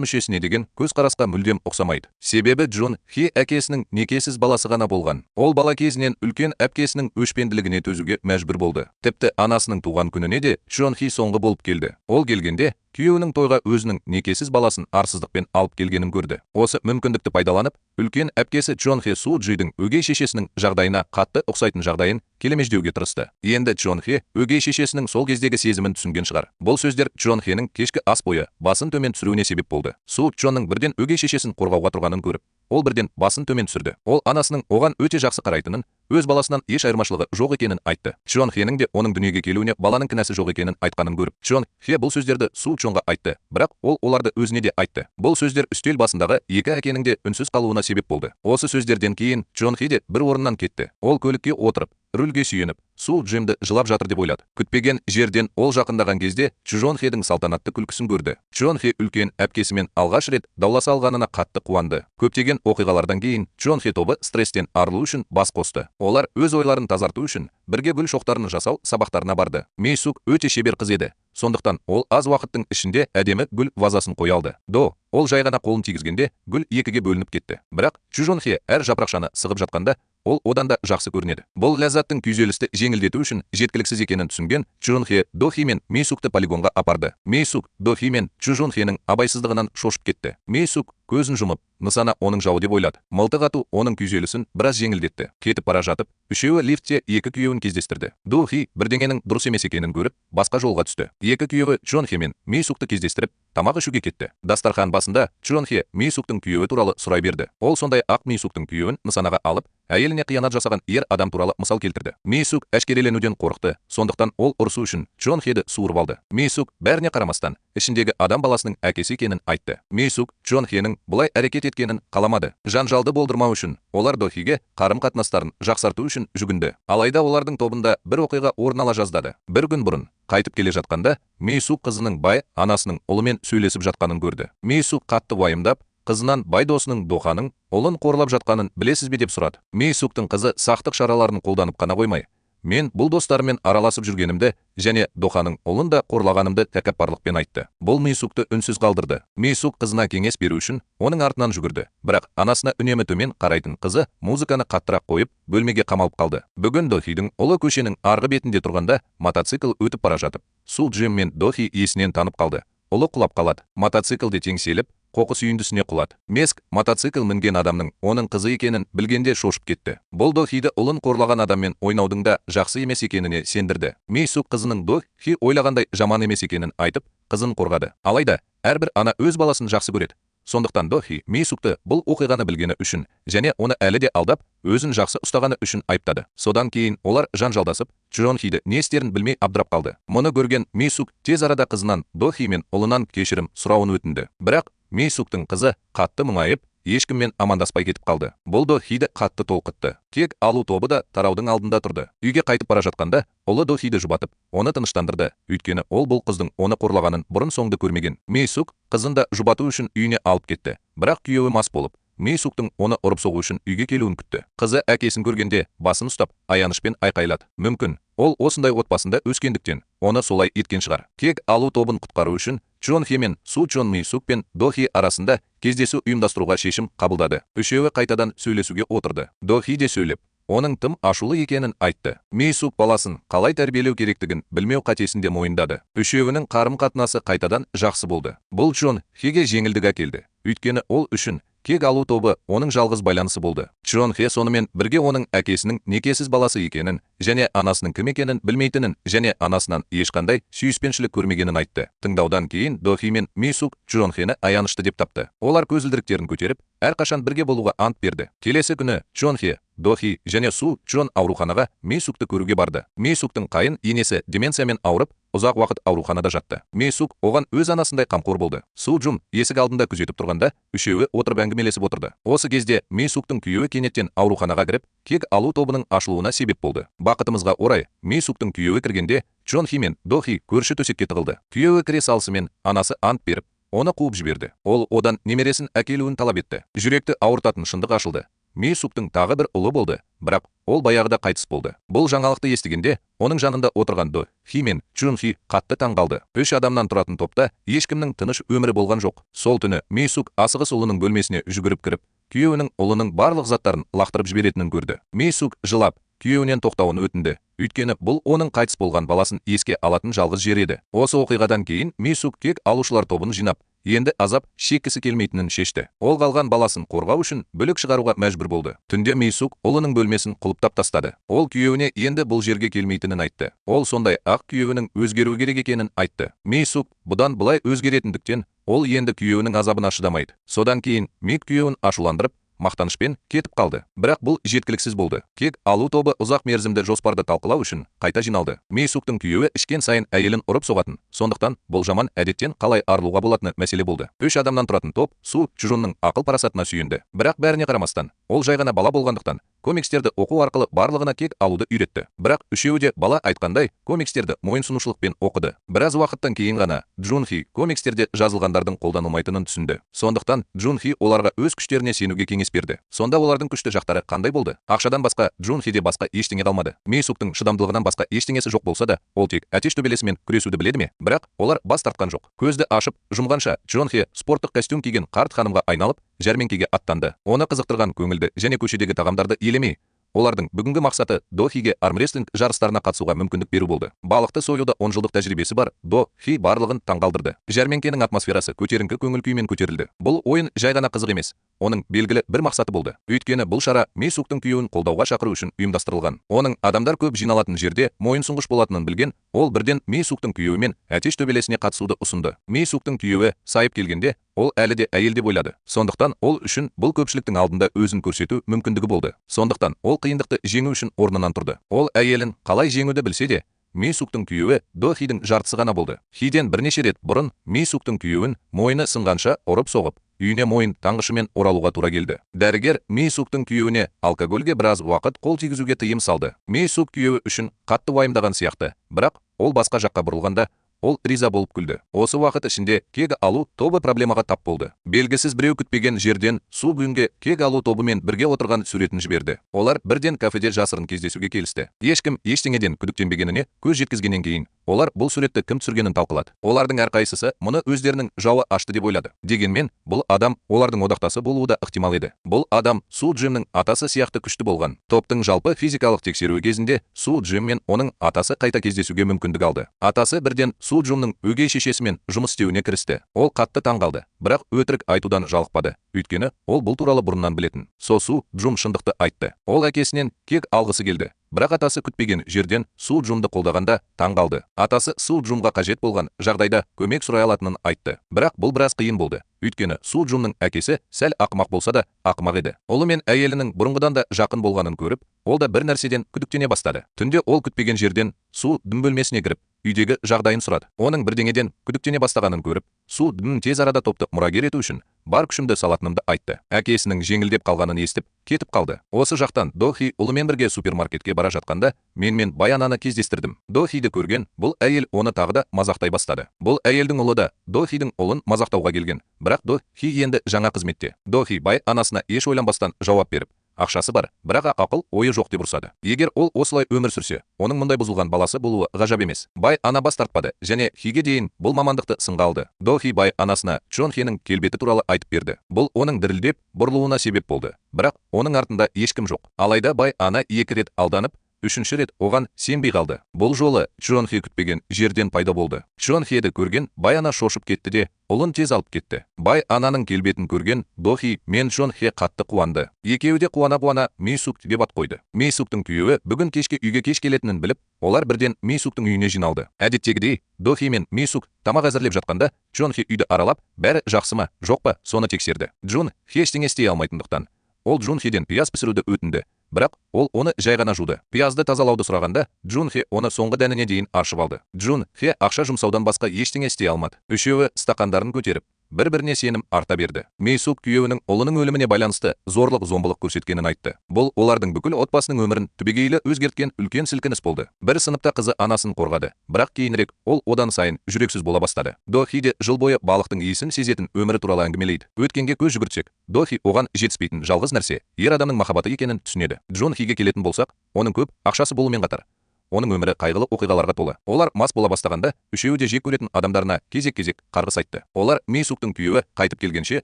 мүшесіне деген көзқарасқа мүлдем ұқсамайды. Себебі Чжон Хи әкесінің некесіз баласы ғана болған. Ол бала кезінен үлкен әпкесінің өшпенділігіне төзуге мәжбүр болды. Тіпті анасының туған күніне де Чжон Хи соңғы болып келді. Ол келгенде күйеуінің тойға өзінің некесіз баласын арсыздықпен алып келгенін көрді. Осы мүмкіндікті пайдаланып, үлкен әпкесі Чжон Хе Су Джидің өгей шешесінің жағдайына қатты ұқсайтын жағдайын келемеждеуге тырысты. Енді Чжон Хе өгей шешесінің сол кездегі сезімін түсінген шығар. Бұл сөздер Чжон Хенің кешкі ас бойы басын төмен түсіруіне себеп болды. Су Чжонның бірден өгей шешесін қорғауға тұрғанын көріп, ол бірден басын төмен түсірді. Ол анасының оған өте жақсы қарайтынын, өз баласынан еш айырмашылығы жоқ екенін айтты. Чжон Хенің де оның дүниеге келуіне баланың кінәсі жоқ екенін айтқанын көріп, Чжон Хе бұл сөздерді Су Чжонға айтты, бірақ ол оларды өзіне де айтты. Бұл сөздер үстел басындағы екі әкенің де үнсіз қалуына себеп болды. Осы сөздерден кейін Чжон Хе де бір орнынан кетті. Ол көлікке отырып, рульге сүйеніп, Су Джимді жылап жатыр деп ойлады. Күтпеген жерден ол жақындаған кезде Чжон Хедің салтанатты күлкісін көрді. Чжон Хе үлкен әпкесімен алғаш рет дауласа алғанына қатты қуанды. Көптеген оқиғалардан кейін Чжон Хе тобы стресстен арылу үшін бас қосты. Олар өз ойларын тазарту үшін бірге гүл шоқтарын жасау сабақтарына барды. Мейсук өте шебер қыз еді. Сондықтан ол аз уақыттың ішінде әдемі гүл вазасын қоя алды. До, ол жай ғана қолын тигізгенде гүл екіге бөлініп кетті. Бірақ Чжон Хе әр жапырақшаны сығып жатқанда ол одан да жақсы көрінеді. Бұл ләззаттың күйзелісті жеңілдету үшін жеткіліксіз екенін түсінген Чжон Хе До Хи мен Мейсукты полигонға апарды. Мейсук До Хи мен Чжон Хенің абайсыздығынан шошып кетті. Мейсук көзін жұмып, нысана оның жауы деп ойлады. Мылтық ату оның күйзелісін біраз жеңілдетті. Кетіп бара жатып, үшеуі лифтте екі күйеуін кездестірді. До Хи бірдеңенің дұрыс емес екенін көріп, басқа жолға түсті. Екі күйеуі Чжон Хе мен Мейсукты кездестіріп, тамақ ішуге кетті. Дастархан басында Чжон Хе Мейсуктың күйеуі туралы сұрай берді. Ол сондай ақ Мейсуктың күйеуін нысанаға алып, әйеліне қиянат жасаған ер адам туралы мысал келтірді. Мейсук әшкереленуден қорықты, сондықтан ол ұрысу үшін Чжон Хеді суырып алды. Мейсук бәріне қарамастан ішіндегі адам баласының әкесі екенін айтты. Мейсук Чжон Хенің бұлай әрекет еткенін қаламады. Жанжалды болдырмау үшін олар До Хиге қарым-қатынастарын жақсарту үшін жүгінді. Алайда олардың тобында бір оқиға орын ала жаздады. Бір күн бұрын қайтып келе жатқанда Мейсук қызының бай анасының ұлымен сөйлесіп жатқанын көрді. Мейсук қатты уайымдап, қызынан бай досының Доханың ұлын қорлап жатқанын білесіз бе деп сұрады. Мейсуктың қызы сақтық шараларын қолданып қана қоймай, Мен бұл достарыммен араласып жүргенімді және Доханың ұлын да қорлағанымды тәкаппарлықпен айтты. Бұл Мисукты үнсіз қалдырды. Мисук қызына кеңес беру үшін оның артынан жүгірді. Бірақ анасына үнемі төмен қарайтын қызы музыканы қаттырақ қойып, бөлмеге қамалып қалды. Бүгін Дохидің ұлы көшенің арғы бетінде тұрғанда мотоцикл өтіп бара жатып, Су Джим мен Дохи есінен танып қалды. Ұлы құлап қалады. Мотоциклде теңселіп, қоқыс үйіндісіне құлады. Меск мотоцикл мінген адамның оның қызы екенін білгенде шошып кетті. Бұл Дохиді ұлын қорлаған адаммен ойнаудың да жақсы емес екеніне сендірді. Мисук қызының Дохи ойлағандай жаман емес екенін айтып, қызын қорғады. Алайда әрбір ана өз баласын жақсы көреді. Сондықтан Дохи Мисукты бұл оқиғаны білгені үшін және оны әлі де алдап, өзін жақсы ұстағаны үшін айыптады. Содан кейін олар жанжалдасып, Чжон Хиді не істерін білмей абдырап қалды. Мұны көрген Мисук тез арада қызынан Дохи мен ұлынан кешірім сұрауын өтінді. Бірақ Мисуктың қызы қатты мұңайып, ешкіммен амандаспай кетіп қалды. Бұл Дохиді қатты толқытты. Кек алу тобы да тараудың алдында тұрды. Үйге қайтып бара жатқанда, ұлы Дохиді жұбатып, оны тыныштандырды. Өйткені ол бұл қыздың оны қорлағанын бұрын соңды көрмеген. Мисук қызын да жұбату үшін үйіне алып кетті. Бірақ күйеуі мас болып, Мисуктың оны ұрып соғу үшін үйге келуін күтті. Қызы әкесін көргенде басын ұстап, аянышпен айқайлады. Мүмкін, ол осындай отбасында өскендіктен оны солай еткен шығар. Кек алу тобын құтқару үшін Чжон Хе мен Су Чжон Мисук пен Дохи арасында кездесу ұйымдастыруға шешім қабылдады. Үшеуі қайтадан сөйлесуге отырды. Дохи де сөйлеп, оның тым ашулы екенін айтты. Мисук баласын қалай тәрбиелеу керектігін білмеу қатесін де мойындады. Үшеуінің қарым-қатынасы қайтадан жақсы болды. Бұл Чжон Хеге жеңілдік әкелді. Өйткені ол үшін кек алу тобы оның жалғыз байланысы болды. Чжон Хе сонымен бірге оның әкесінің некесіз баласы екенін және анасының кім екенін білмейтінін және анасынан ешқандай сүйіспеншілік көрмегенін айтты. Тыңдаудан кейін Дохи мен Мисук Чжон Хені аянышты деп тапты. Олар көзілдіріктерін көтеріп, әрқашан бірге болуға ант берді. Келесі күні Чжон Хе, Дохи және Су Чжон ауруханаға Мисукты көруге барды. Мисуктың қайын енесі деменциямен ауырып, ұзақ уақыт ауруханада жатты. Мисук оған өз анасындай қамқор болды. Су Джун есік алдында күзетіп тұрғанда, үшеуі отырып әңгімелесіп отырды. Осы кезде Мисуктың күйеуі кенеттен ауруханаға кіріп, кек алу тобының ашылуына себеп болды. Бақытымызға орай, Мисуктың күйеуі кіргенде Чжон Хи мен Дохи көрші төсекке тығылды. Күйеуі кіре салысымен анасы ант беріп, оны қуып жіберді. Ол одан немересін әкелуін талап етті. Жүректі ауыртатын шындық ашылды. Мисуктың тағы бір ұлы болды, бірақ ол баяғыда қайтыс болды. Бұл жаңалықты естігенде, оның жанында отырған До Хи мен Чжун Хи қатты таң қалды. Үш адамнан тұратын топта ешкімнің тыныш өмірі болған жоқ. Сол түні Мисук асығыс ұлының бөлмесіне жүгіріп кіріп, күйеуінің ұлының барлық заттарын лақтырып жіберетінін көрді. Мисук жылап, күйеуінен тоқтауын өтінді. Өйткені бұл оның қайтыс болған баласын еске алатын жалғыз жер еді. Осы оқиғадан кейін Мисук кек алушылар тобын жинап, енді азап шеккісі келмейтінін шешті. Ол қалған баласын қорғау үшін бүлік шығаруға мәжбүр болды. Түнде Мисук ұлының бөлмесін құлыптап тастады. Ол күйеуіне енді бұл жерге келмейтінін айтты. Ол сондай ақ күйеуінің өзгеруі керек екенін айтты. Мисук бұдан былай өзгеретіндіктен ол енді күйеуінің азабына шыдамайды. Содан кейін Мик күйеуін ашуландырып, мақтанышпен кетіп қалды. Бірақ бұл жеткіліксіз болды. Кек алу тобы ұзақ мерзімді жоспарды талқылау үшін қайта жиналды. Мисуктың күйеуі ішкен сайын әйелін ұрып соғатын. Сондықтан бұл жаман әдеттен қалай арылуға болатыны мәселе болды. Үш адамнан тұратын топ Су Чжунның ақыл парасатына сүйенді. Бірақ бәріне қарамастан, ол жай ғана бала болғандықтан комикстерді оқу арқылы барлығына кек алуды үйретті. Бірақ үшеуі де бала айтқандай комикстерді мойынсұнушылықпен оқыды. Біраз уақыттан кейін ғана Джун Хи комикстерде жазылғандардың қолданылмайтынын түсінді. Сондықтан Джун Хи оларға өз күштеріне сенуге кеңес берді. Сонда олардың күшті жақтары қандай болды? Ақшадан басқа Джун Хиде басқа ештеңе қалмады. Мисуктың шыдамдылығынан басқа ештеңесі жоқ болса да, ол тек әтеш төбелесімен күресуді біледі ме? Бірақ олар бас тартқан жоқ. Көзді ашып жұмғанша Джон Хе спорттық костюм киген қарт ханымға айналып, жәрмеңкеге аттанды. Оны қызықтырған көңілді және көшедегі тағамдарды елемей, олардың бүгінгі мақсаты Дохиге армрестлинг жарыстарына қатысуға мүмкіндік беру болды. Балықты союда 10 жылдық тәжірибесі бар До Хи барлығын таңғалдырды. Жәрмеңкенің атмосферасы көтеріңкі көңіл күймен көтерілді. Бұл ойын жай ғана қызық емес, оның белгілі бір мақсаты болды. Өйткені бұл шара Мисуктың күйеуін қолдауға шақыру үшін ұйымдастырылған. Оның адамдар көп жиналатын жерде мойынсұнғыш болатынын білген, ол бірден Мисуктың күйеуімен әтеш төбелесіне қатысуды ұсынды. Мисуктың күйеуі сайып келгенде, ол әлі де әйел деп ойлады. Сондықтан ол үшін бұл көпшіліктің алдында өзін көрсету мүмкіндігі болды. Сондықтан ол қиындықты жеңу үшін орнынан тұрды. Ол әйелін қалай жеңуді білсе де, Мисуктың күйеуі До Хидің жартысы ғана болды. Хиден бірнеше рет бұрын Мисуктың күйеуін мойны сынғанша ұрып соғып, үйіне мойын таңғышымен оралуға тура келді. Дәрігер Мисуктың күйеуіне алкогольге біраз уақыт қол тигізуге тыйым салды. Мисук күйеуі үшін қатты уайымдаған сияқты, бірақ ол басқа жаққа бұрылғанда, Ол риза болып күлді. Осы уақыт ішінде кек алу тобы проблемаға тап болды. Белгісіз біреу күтпеген жерден Су Гүнге кек алу тобымен бірге отырған суретін жіберді. Олар бірден кафеде жасырын кездесуге келісті. Ешкім ештеңеден күдіктенбегеніне көз жеткізгеннен кейін олар бұл суретті кім түсіргенін талқылады. Олардың әрқайсысы мұны өздерінің жауы ашты деп ойлады. Дегенмен, бұл адам олардың одақтасы болуы да ықтимал еді. Бұл адам Су Джимнің атасы сияқты күшті болған. Топтың жалпы физикалық тексеруі кезінде Су Джим мен оның атасы қайта кездесуге мүмкіндік алды. Атасы бірден Су Джумның өгей шешесімен жұмыс істеуіне кірісті. Ол қатты таңғалды, бірақ өтірік айтудан жалықпады. Өйткені ол бұл туралы бұрыннан білетін. Со Су Джум шындықты айтты. Ол әкесінен кек алғысы келді. Бірақ атасы күтпеген жерден Су Джумды қолдағанда таңғалды. Атасы Су Джумға қажет болған жағдайда көмек сұрай алатынын айтты. Бірақ бұл біраз қиын болды. Өйткені Су Джумның әкесі сәл ақымақ болса да ақымақ еді. Ұлы мен әйелінің бұрынғыдан да жақын болғанын көріп, ол да бір нәрседен күдіктене бастады. Түнде ол күтпеген жерден Су Дым бөлмесіне кіріп, үйдегі жағдайын сұрады. Оның бірдеңеден күдіктене бастағанын көріп, Су Дым тез арада топты мұрагер ету үшін бар күшімді салатынымды айтты. Әкесінің жеңілдеп қалғанын естіп, кетіп қалды. Осы жақтан Дохи ұлымен бірге супермаркетке бара жатқанда, менмен бай ананы кездестірдім. Дохиді көрген бұл әйел оны тағы да мазақтай бастады. Бұл әйелдің ұлы да Дохидің ұлын мазақтауға келген. Бірақ Дохи енді жаңа қызметте. Дохи бай анасына еш ойланбастан жауап беріп, ақшасы бар, бірақ ақыл ойы жоқ деп ұрсады. Егер ол осылай өмір сүрсе, оның мұндай бұзылған баласы болуы ғажап емес. Бай ана бас тартпады және Хиге дейін бұл мамандықты сынға алды. Дохи бай анасына Чон Хенің келбеті туралы айтып берді. Бұл оның дірілдеп бұрылуына себеп болды. Бірақ оның артында ешкім жоқ. Алайда бай ана екі рет алданып, үшінші рет оған сенбей қалды. Бұл жолы Чон Хе күтпеген жерден пайда болды. Чон Хеді көрген бай ана шошып кетті де, ұлын тез алып кетті. Бай ананың келбетін көрген Дохи мен Чон Хе қатты қуанды. Екеуі де қуана-қуана Мисук деп ат қойды. Мисуктың күйеуі бүгін кешке үйге кеш келетінін біліп, олар бірден Мисуктың үйіне жиналды. Әдеттегідей, Дохи мен Мисук тамақ әзірлеп жатқанда, Чон Хе үйді аралап, бәрі жақсы ма, жоқ па, соны тексерді. Джун Хе ештеңе істей алмайтындықтан, ол Джун Хеден пияз пісіруді өтінді. Бірақ ол оны жай ғана жуды. Пиязды тазалауды сұрағанда, Джун Хе оны соңғы дәніне дейін аршып алды. Джун Хе ақша жұмсаудан басқа ештеңе істей алмады. Үшеуі стақандарын көтеріп, бір-біріне сенім арта берді. Мейсук күйеуінің ұлының өліміне байланысты зорлық-зомбылық көрсеткенін айтты. Бұл олардың бүкіл отбасының өмірін түбегейлі өзгерткен үлкен сілкініс болды. Бір сыныпта қызы анасын қорғады, бірақ кейінірек ол одан сайын жүрексіз бола бастады. Дохи де жыл бойы балықтың иісін сезетін өмірі туралы әңгімелейді. Өткенге көз жүгіртсек, Дохи оған жетіспейтін жалғыз нәрсе ер адамның махаббаты екенін түсінеді. Джон Хиге келетін болсақ, оның көп ақшасы болумен қатар, оның өмірі қайғылы оқиғаларға толы. Олар мас бола бастағанда, үшеуі де жек көретін адамдарына кезек-кезек қарғыс айтты. Олар Мейсуктың күйеуі қайтып келгенше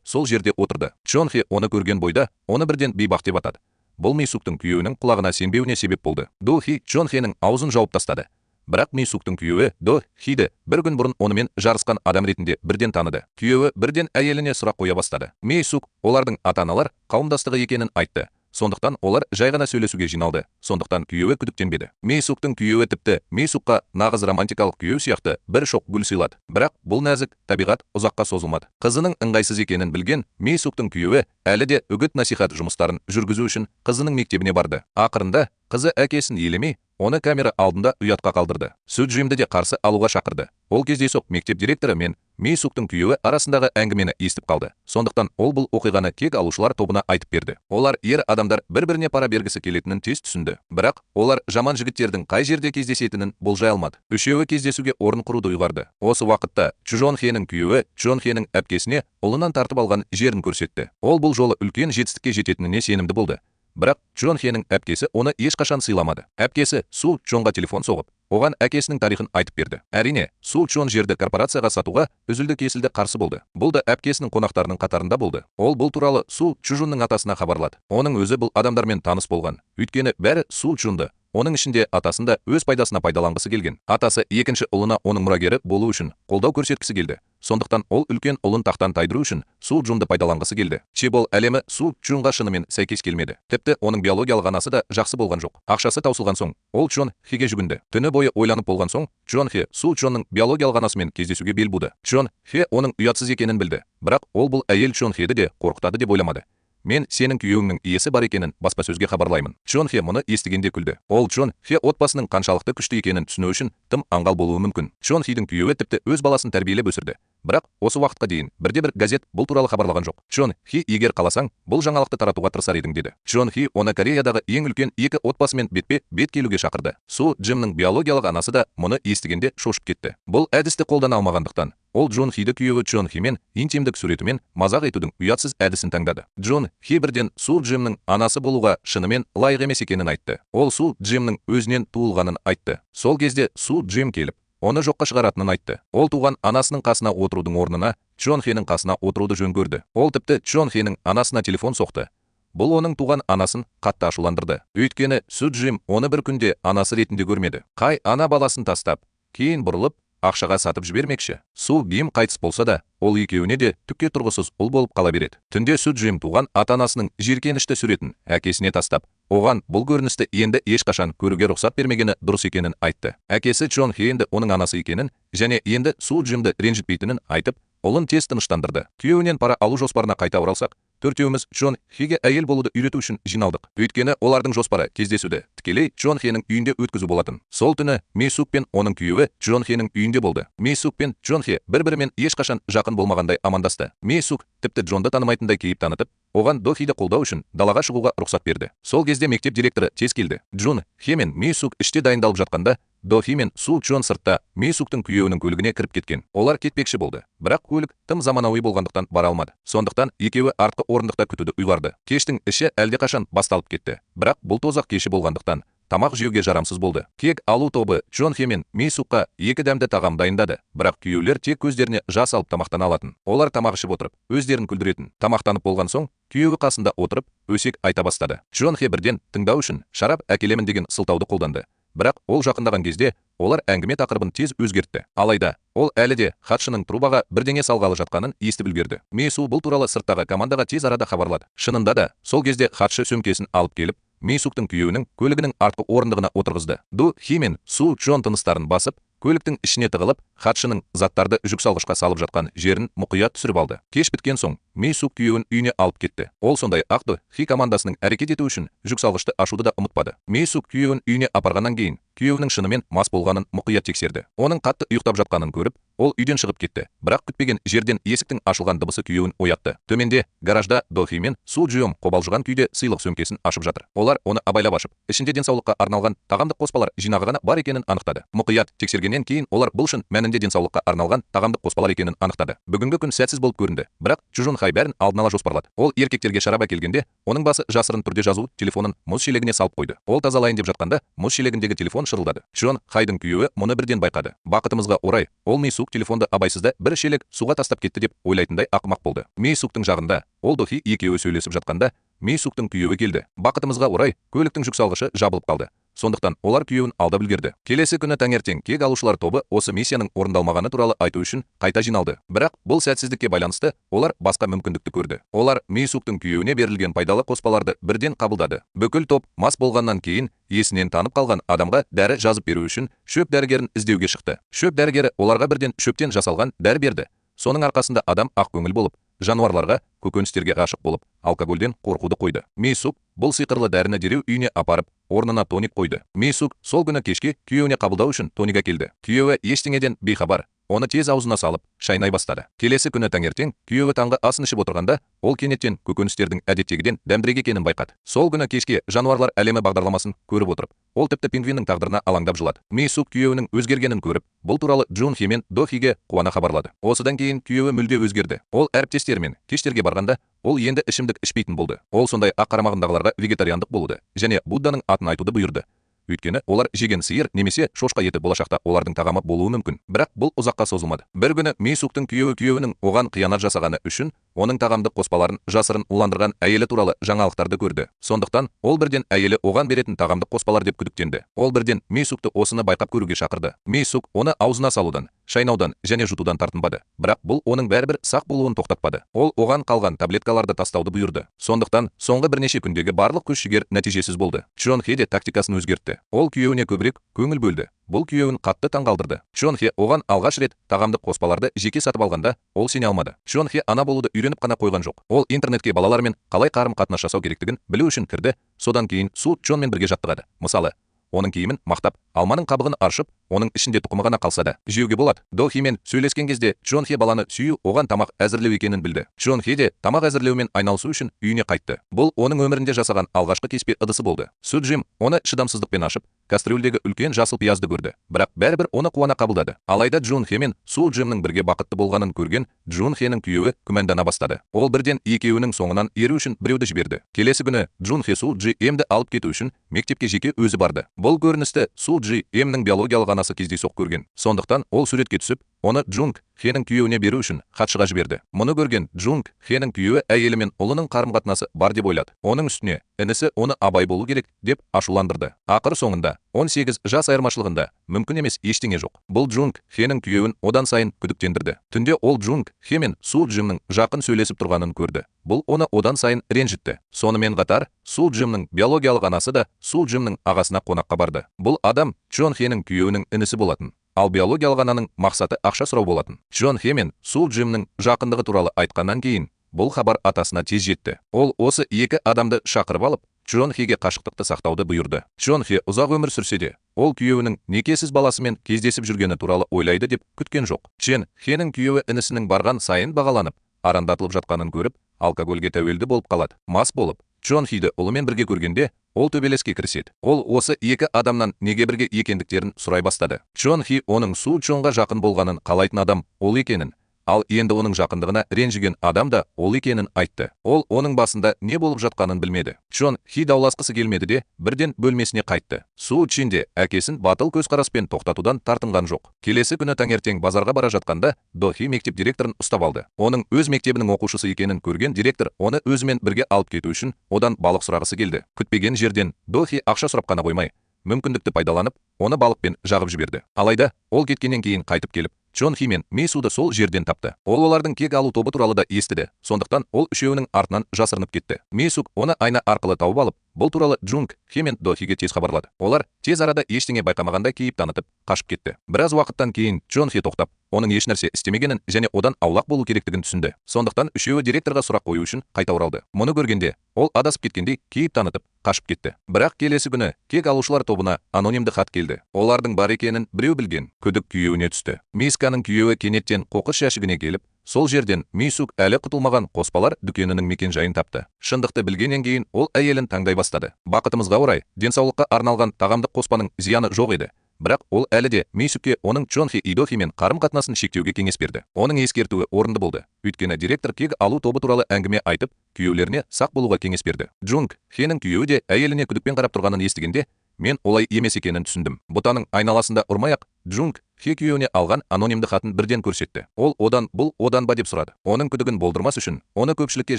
сол жерде отырды. Чон Хе оны көрген бойда, оны бірден бейбақ деп атады. Бұл Мейсуктың күйеуінің құлағына сенбеуіне себеп болды. До Хи Чон Хенің аузын жауып тастады. Бірақ Мейсуктың күйеуі До Хиді бір күн бұрын онымен жарысқан адам ретінде бірден таныды. Күйеуі бірден әйеліне сұрақ қоя бастады. Мейсук олардың ата-аналар қауымдастығы екенін айтты. Сондықтан олар жай ғана сөйлесуге жиналды. Сондықтан күйеуі күдіктенбеді. Мейсуктың күйеуі тіпті Мейсукқа нағыз романтикалық күйеу сияқты бір шоқ гүл сыйлады. Бірақ бұл нәзік табиғат ұзаққа созылмады. Қызының ыңғайсыз екенін білген Мейсуктың күйеуі әлі де үгіт-насихат жұмыстарын жүргізу үшін қызының мектебіне барды. Ақырында қызы әкесін елемей, оны камера алдында ұятқа қалдырды. Су Джимді де қарсы алуға шақырды. Ол кездейсоқ мектеп директоры мен Мейсуктың күйеуі арасындағы әңгімені естіп қалды. Сондықтан ол бұл оқиғаны кек алушылар тобына айтып берді. Олар ер адамдар бір-біріне пара бергісі келетінін тез түсінді. Бірақ олар жаман жігіттердің қай жерде кездесетінін болжай алмады. Үшеуі кездесуге орын құруды ұйғарды. Осы уақытта Чжон Хенің күйеуі Чжон Хенің әпкесіне ұлынан тартып алған жерін көрсетті. Ол бұл жолы үлкен жетістікке жететініне сенімді болды. Бірақ Чжон Хенің әпкесі оны ешқашан сыйламады. Әпкесі Су Чжонға телефон соғып, оған әкесінің тарихын айтып берді. Әрине, Су Чжон жерді корпорацияға сатуға үзілді-кесілді қарсы болды. Бұл да әпкесінің қонақтарының қатарында болды. Ол бұл туралы Су Чжунның атасына хабарлады. Оның өзі бұл адамдармен таныс болған. Өйткені бәрі Су Чжунды, оның ішінде атасын да өз пайдасына пайдаланғысы келген. Атасы екінші ұлына оның мұрагері болу үшін қолдау көрсеткісі келді. Сондықтан ол үлкен ұлын тақтан тайдыру үшін Су Чжунды пайдаланғысы келді. Чебол әлемі Су Чжунға шынымен сәйкес келмеді. Тіпті оның биологиялық анасы да жақсы болған жоқ. Ақшасы таусылған соң, ол Чжон Хеге жүгінді. Түні бойы ойланып болған соң, Чжон Хе Су Чжунның биологиялық анасымен кездесуге бел буды. Чжон Хе оның ұятсыз екенін білді. Бірақ ол бұл әйел Чжон Хеді де қорқытады деп ойламады. Мен сенің күйеуіңнің иесі бар екенін баспасөзге хабарлаймын. Чжон Хе мұны естігенде күлді. Ол Чжон Хе отбасының қаншалықты күшті екенін түсіну үшін тым аңғал болуы мүмкін. Чжон Хидің күйеуі тіпті өз баласын тәрбиелеп өсірді. Бірақ осы уақытқа дейін бірде-бір газет бұл туралы хабарлаған жоқ. Чон Хи, егер қаласаң, бұл жаңалықты таратуға тырысар едің, деді. Чон Хи оны Кореядағы ең үлкен екі отбасымен бетпе бет келуге шақырды. Су Джимнің биологиялық анасы да мұны естігенде шошып кетті. Бұл әдісті қолдана алмағандықтан, ол Джон Хиді күйеуі Чон Химен интимдік суретімен мазақ етудің ұятсыз әдісін таңдады. Джон Хи бірден Су Джимнің анасы болуға шынымен лайық емес екенін айтты. Ол Су Джимнің өзінен туылғанын айтты. Сол кезде Су Джим келіп, оны жоққа шығаратынын айтты. Ол туған анасының қасына отырудың орнына Чон Хенің қасына отыруды жөн көрді. Ол тіпті Чон Хенің анасына телефон соқты. Бұл оның туған анасын қатты ашуландырды. Өйткені Су Джим оны бір күнде анасы ретінде көрмеді. Қай ана баласын тастап, кейін бұрылып, ақшаға сатып жібермекші? Су Гим қайтыс болса да, ол екеуіне де түкке тұрғысыз ұл болып қала береді. Түнде Су Джим туған ата-анасының жиіркенішті суретін әкесіне тастап, оған бұл көріністі енді ешқашан көруге рұқсат бермегені дұрыс екенін айтты. Әкесі Чон Хи енді оның анасы екенін және енді Су Джимді ренжітпейтінін айтып, ұлын тез тыныштандырды. Күйеуінен пара алу жоспарына қайта оралсақ, төртеуіміз Чон Хиге әйел болуды үйрету үшін жиналдық. Өйткені олардың жоспары кездесуді тікелей Чон Хенің үйінде өткізу болатын. Сол түні Ми Сук пен оның күйеуі Чон Хенің үйінде болды. Ми Сук пен Чон Хе бір-бірімен ешқашан жақын болмағандай амандасты. Ми Сук тіпті Джонды танымайтындай кейіп танытып, оған До Хиді қолдау үшін далаға шығуға рұқсат берді. Сол кезде мектеп директоры тез келді. Джон Хе мен Ми Сук іште дайындалып жатқанда, До Хи мен Су Чон сыртта Ми Суктың күйеуінің көлігіне кіріп кеткен. Олар кетпекші болды, бірақ көлік тым заманауи болғандықтан бара алмады. Сондықтан екеуі артқы орындықта күтуді ұйғарды. Кештің іші әлдеқашан басталып кетті, бірақ бұл тозақ кеші болғандықтан тамақ жеуге жарамсыз болды. Кек алу тобы Чон Хе мен Ми Сукқа екі дәмді тағам дайындады, бірақ күйеулер тек көздеріне жас алып тамақтана алатын. Олар тамақ ішіп отырып, өздерін күлдіретін. Тамақтанып болған соң, күйеуі қасында отырып, өсек айта бастады. Чон Хе бірден тыңдау үшін шарап әкелемін деген сылтауды қолданды. Бірақ ол жақындаған кезде олар әңгіме тақырыбын тез өзгертті. Алайда ол әлі де хатшының трубаға бірдеңе салғалы жатқанын естіп үлгерді. Ми Су бұл туралы сырттағы командаға тез арада хабарлады. Шынында да, сол кезде хатшы сөмкесін алып келіп, Ми Суктың күйеуінің көлігінің артқы орындығына отырғызды. Ду Хи мен Су Чон тыныстарын басып, көліктің ішіне тығылып, хатшының заттарды жүксалғышқа салып жатқан жерін мұқият түсіріп алды. Кеш біткен соң, Ми Сук күйеуін үйіне алып кетті. Ол сондай ақ До Хи командасының әрекет ету үшін жүксалғышты ашуды да ұмытпады. Ми Сук күйеуін үйіне апарғаннан кейін, күйеуінің шынымен мас болғанын мұқият тексерді. Оның қатты ұйықтап жатқанын көріп, ол үйден шығып кетті. Бірақ күтпеген жерден есіктің ашылған дыбысы күйеуін оятты. Төменде гаражда До Хи мен Су Джиом қобалжыған күйде сыйлық сөмкесін ашып жатыр. Олар оны абайлап ашып, ішінде денсаулыққа арналған тағамдық қоспалар жинағы ғана бар екенін анықтады. Мұқият тексергеннен кейін олар бұл шын мәнінде денсаулыққа арналған тағамдық қоспалар екенін анықтады. Бүгінгі күн сәтсіз болып көрінді. Бірақ Чжун Хай бәрін алдын ала жоспарлады. Ол еркектерге шарап әкелгенде, оның басы жасырын түрде жазу телефонын мұз шелегіне салып қойды. Ол тазалайын деп жатқанда, мұз шелегіндегі телефон шырылдады. Чжун Хайдың күйеуі мұны бірден байқады. Бақытымызға орай, ол Ми Сук телефонды абайсызда бір шелек суға тастап кетті деп ойлайтындай ақымақ болды. Ми Суктың жағында ол До Хи екеуі сөйлесіп жатқанда, Ми Суктың күйеуі келді. Бақытымызға орай, көліктің жүксалғышы жабылып қалды. Сондықтан олар күйеуін алдап үлгерді. Келесі күні таңертең кек алушылар тобы осы миссияның орындалмағаны туралы айту үшін қайта жиналды. Бірақ бұл сәтсіздікке байланысты олар басқа мүмкіндікті көрді. Олар Ми Суктың күйеуіне берілген пайдалы қоспаларды бірден қабылдады. Бүкіл топ мас болғаннан кейін есінен танып қалған адамға дәрі жазып беру үшін шөп дәрігерін іздеуге шықты. Шөп дәрігері оларға бірден шөптен жасалған дәрі берді. Соның арқасында адам ақ көңіл болып, жануарларға, көкөністерге ғашық болып, алкогольден қорқуды қойды. Ми Сук бұл сиқырлы дәріні дереу үйіне апарып, орнына тоник қойды. Ми Сук сол күні кешке күйеуіне қабылдау үшін тоник әкелді. Күйеуі ештеңеден бейхабар, оны тез аузына салып, шайнай бастады. Келесі күні таңертең күйеуі таңғы асын ішіп отырғанда, ол кенеттен көкөністердің әдеттегіден дәмдірек екенін байқады. Сол күні кешке жануарлар әлемі бағдарламасын көріп отырып, ол тіпті пингвиннің тағдырына алаңдап жылады. Ми Сук күйеуінің өзгергенін көріп, бұл туралы Джун Хи мен До Хиге қуана хабарлады. Осыдан кейін күйеуі мүлде өзгерді. Ол әріптестерімен кештерге барғанда, ол енді ішімдік ішпейтін болды. Ол сондай ақ қарамағындағыларға вегетариандық болуды және Будданың атын айтуды бұйырды. Өйткені олар жеген сиыр немесе шошқа еті болашақта олардың тағамы болуы мүмкін. Бірақ бұл ұзаққа созылмады. Бір күні Ми Суктың күйеуі күйеуінің оған қиянат жасағаны үшін оның тағамдық қоспаларын жасырын уландырған әйелі туралы жаңалықтарды көрді. Сондықтан ол бірден әйелі оған беретін тағамдық қоспалар деп күдіктенді. Ол бірден Ми Сукты осыны байқап көруге шақырды. Ми Сук оны аузына салудан, шайнаудан және жұтудан тартынбады. Бірақ бұл оның бәрібір сақ болуын тоқтатпады. Ол оған қалған таблеткаларды тастауды бұйырды. Сондықтан соңғы бірнеше күндегі барлық күш-жігер нәтижесіз болды. Чжон Хе де тактикасын өзгертті. Ол күйеуіне көбірек көңіл бөлді. Бұл күйеуін қатты таңғалдырды. Чжон Хе оған алғаш рет тағамдық қоспаларды жеке сатып алғанда, ол сене алмады. Чжон Хе ана болуды үйреніп қана қойған жоқ. Ол интернетке балалармен қалай қарым-қатынас жасау керектігін білу үшін кірді, содан кейін Су Чжонмен бірге жаттығады. Мысалы, Оның киімін мақтап, алманың қабығын аршып, оның ішінде тұқымы ғана қалса да, жеуге болады. До Химен сөйлескен кезде Чжон Хе баланы сүю оған тамақ әзірлеу екенін білді. Чжон Хе де тамақ әзірлеумен айналысу үшін үйіне қайтты. Бұл оның өмірінде жасаған алғашқы кеспе ыдысы болды. Су Джим оны шыдамсыздықпен ашып, кастрюльдегі үлкен жасыл пиязды көрді. Бірақ бәрібір оны қуана қабылдады. Алайда Джун Хе мен Су Джимнің бірге бақытты болғанын көрген Джун Хенің күйеуі күмәндана бастады. Ол бірден екеуінің соңынан еру үшін біреуді жіберді. Келесі күні Джун Хе Су Джи Эмді алып кету үшін мектепке жеке өзі барды. Бұл көріністі Су Джи Эмнің биологиялық анасы кездейсоқ көрген. Сондықтан ол суретке түсіп, оны Джунг Хенің күйеуіне беру үшін хатшыға жіберді. Мұны көрген Джунг Хенің күйеуі әйелі мен ұлының қарым-қатынасы бар деп ойлады. Оның үстіне інісі оны абай болу керек деп ашуландырды. Ақыр соңында 18 жас айырмашылығында мүмкін емес ештеңе жоқ. Бұл Джунг Хенің күйеуін одан сайын күдіктендірді. Түнде ол Джунг Хе мен Су Джимнің жақын сөйлесіп тұрғанын көрді. Бұл оны одан сайын ренжітті. Сонымен қатар, Су Джимнің биологиялық анасы да Су Джимнің ағасына қонаққа барды. Бұл адам Чжон Хенің күйеуінің інісі болатын. Ал биологиялық ананың мақсаты ақша сұрау болатын. Чжон Хе мен Су Джимнің жақындығы туралы айтқаннан кейін бұл хабар атасына тез жетті. Ол осы екі адамды шақырып алып, Чжон Хеге қашықтықты сақтауды бұйырды. Чжон Хе ұзақ өмір сүрсе де, ол күйеуінің некесіз баласымен кездесіп жүргені туралы ойлайды деп күткен жоқ. Чен Хенің күйеуі інісінің барған сайын бағаланып, арандатылып жатқанын көріп, алкогольге тәуелді болып қалады. Мас болып, Чжон Хиді ұлымен бірге көргенде, ол төбелеске кіріседі. Ол осы екі адамнан неге бірге екендіктерін сұрай бастады. Чжон Хи оның Су Чжонға жақын болғанын қалайтын адам ол екенін, ал енді оның жақындығына ренжіген адам да ол екенін айтты. Ол оның басында не болып жатқанын білмеді. Чжон Хи дауласқысы келмеді де, бірден бөлмесіне қайтты. Су Чин де әкесін батыл көзқараспен тоқтатудан тартынған жоқ. Келесі күні таңертең базарға бара жатқанда До Хи мектеп директорын ұстап алды. Оның өз мектебінің оқушысы екенін көрген директор оны өзімен бірге алып кету үшін одан балық сұрағысы келді. Күтпеген жерден До Хи ақша сұрап қана қоймай, мүмкіндікті пайдаланып, оны балықпен жағып жіберді. Алайда ол кеткеннен кейін қайтып келіп, Чжон Хи мен Ми Суды сол жерден тапты. Ол олардың кек алу тобы туралы да естіді. Сондықтан ол үшеуінің артынан жасырынып кетті. Ми Сук оны айна арқылы тауып алып, бұл туралы Джунг Хе мен До Хиге тез хабарлады. Олар тез арада ештеңе байқамағандай кейіп танытып, қашып кетті. Біраз уақыттан кейін Чжон Хе тоқтап, оның ешнәрсе істемегенін және одан аулақ болу керектігін түсінді. Сондықтан үшеуі директорға сұрақ қою үшін қайта оралды. Мұны көргенде ол адасып кеткендей кейіп танытып, қашып кетті. Бірақ келесі күні кек алушылар тобына анонимді хат келді. Олардың бар екенін біреу білген. Күдік күйеуіне түсті. Мисканың күйеуі кенеттен қоқыс жәшігіне келіп, сол жерден Мисук әлі құтылмаған қоспалар дүкенінің мекен-жайын тапты. Шындықты білгеннен кейін ол әйелін таңдай бастады. Бақытымызға орай, денсаулыққа арналған тағамдық қоспаның зияны жоқ еді. Бірақ ол әлі де Мисукке оның Чжон Хе Идохимен қарым-қатынасын шектеуге кеңес берді. Оның ескертуі орынды болды. Өйткені директор кек алу тобы туралы әңгіме айтып, күйеулеріне сақ болуға кеңес берді. Джунг Хенің күйеуі де әйеліне күдікпен қарап тұрғанын естігенде, мен олай емес екенін түсіндім. Бұтаның айналасында ұрмай-ақ, Джунг Хе күйеуіне алған анонимді хатын бірден көрсетті. Ол одан бұл одан ба деп сұрады. Оның күдігін болдырмас үшін оны көпшілікке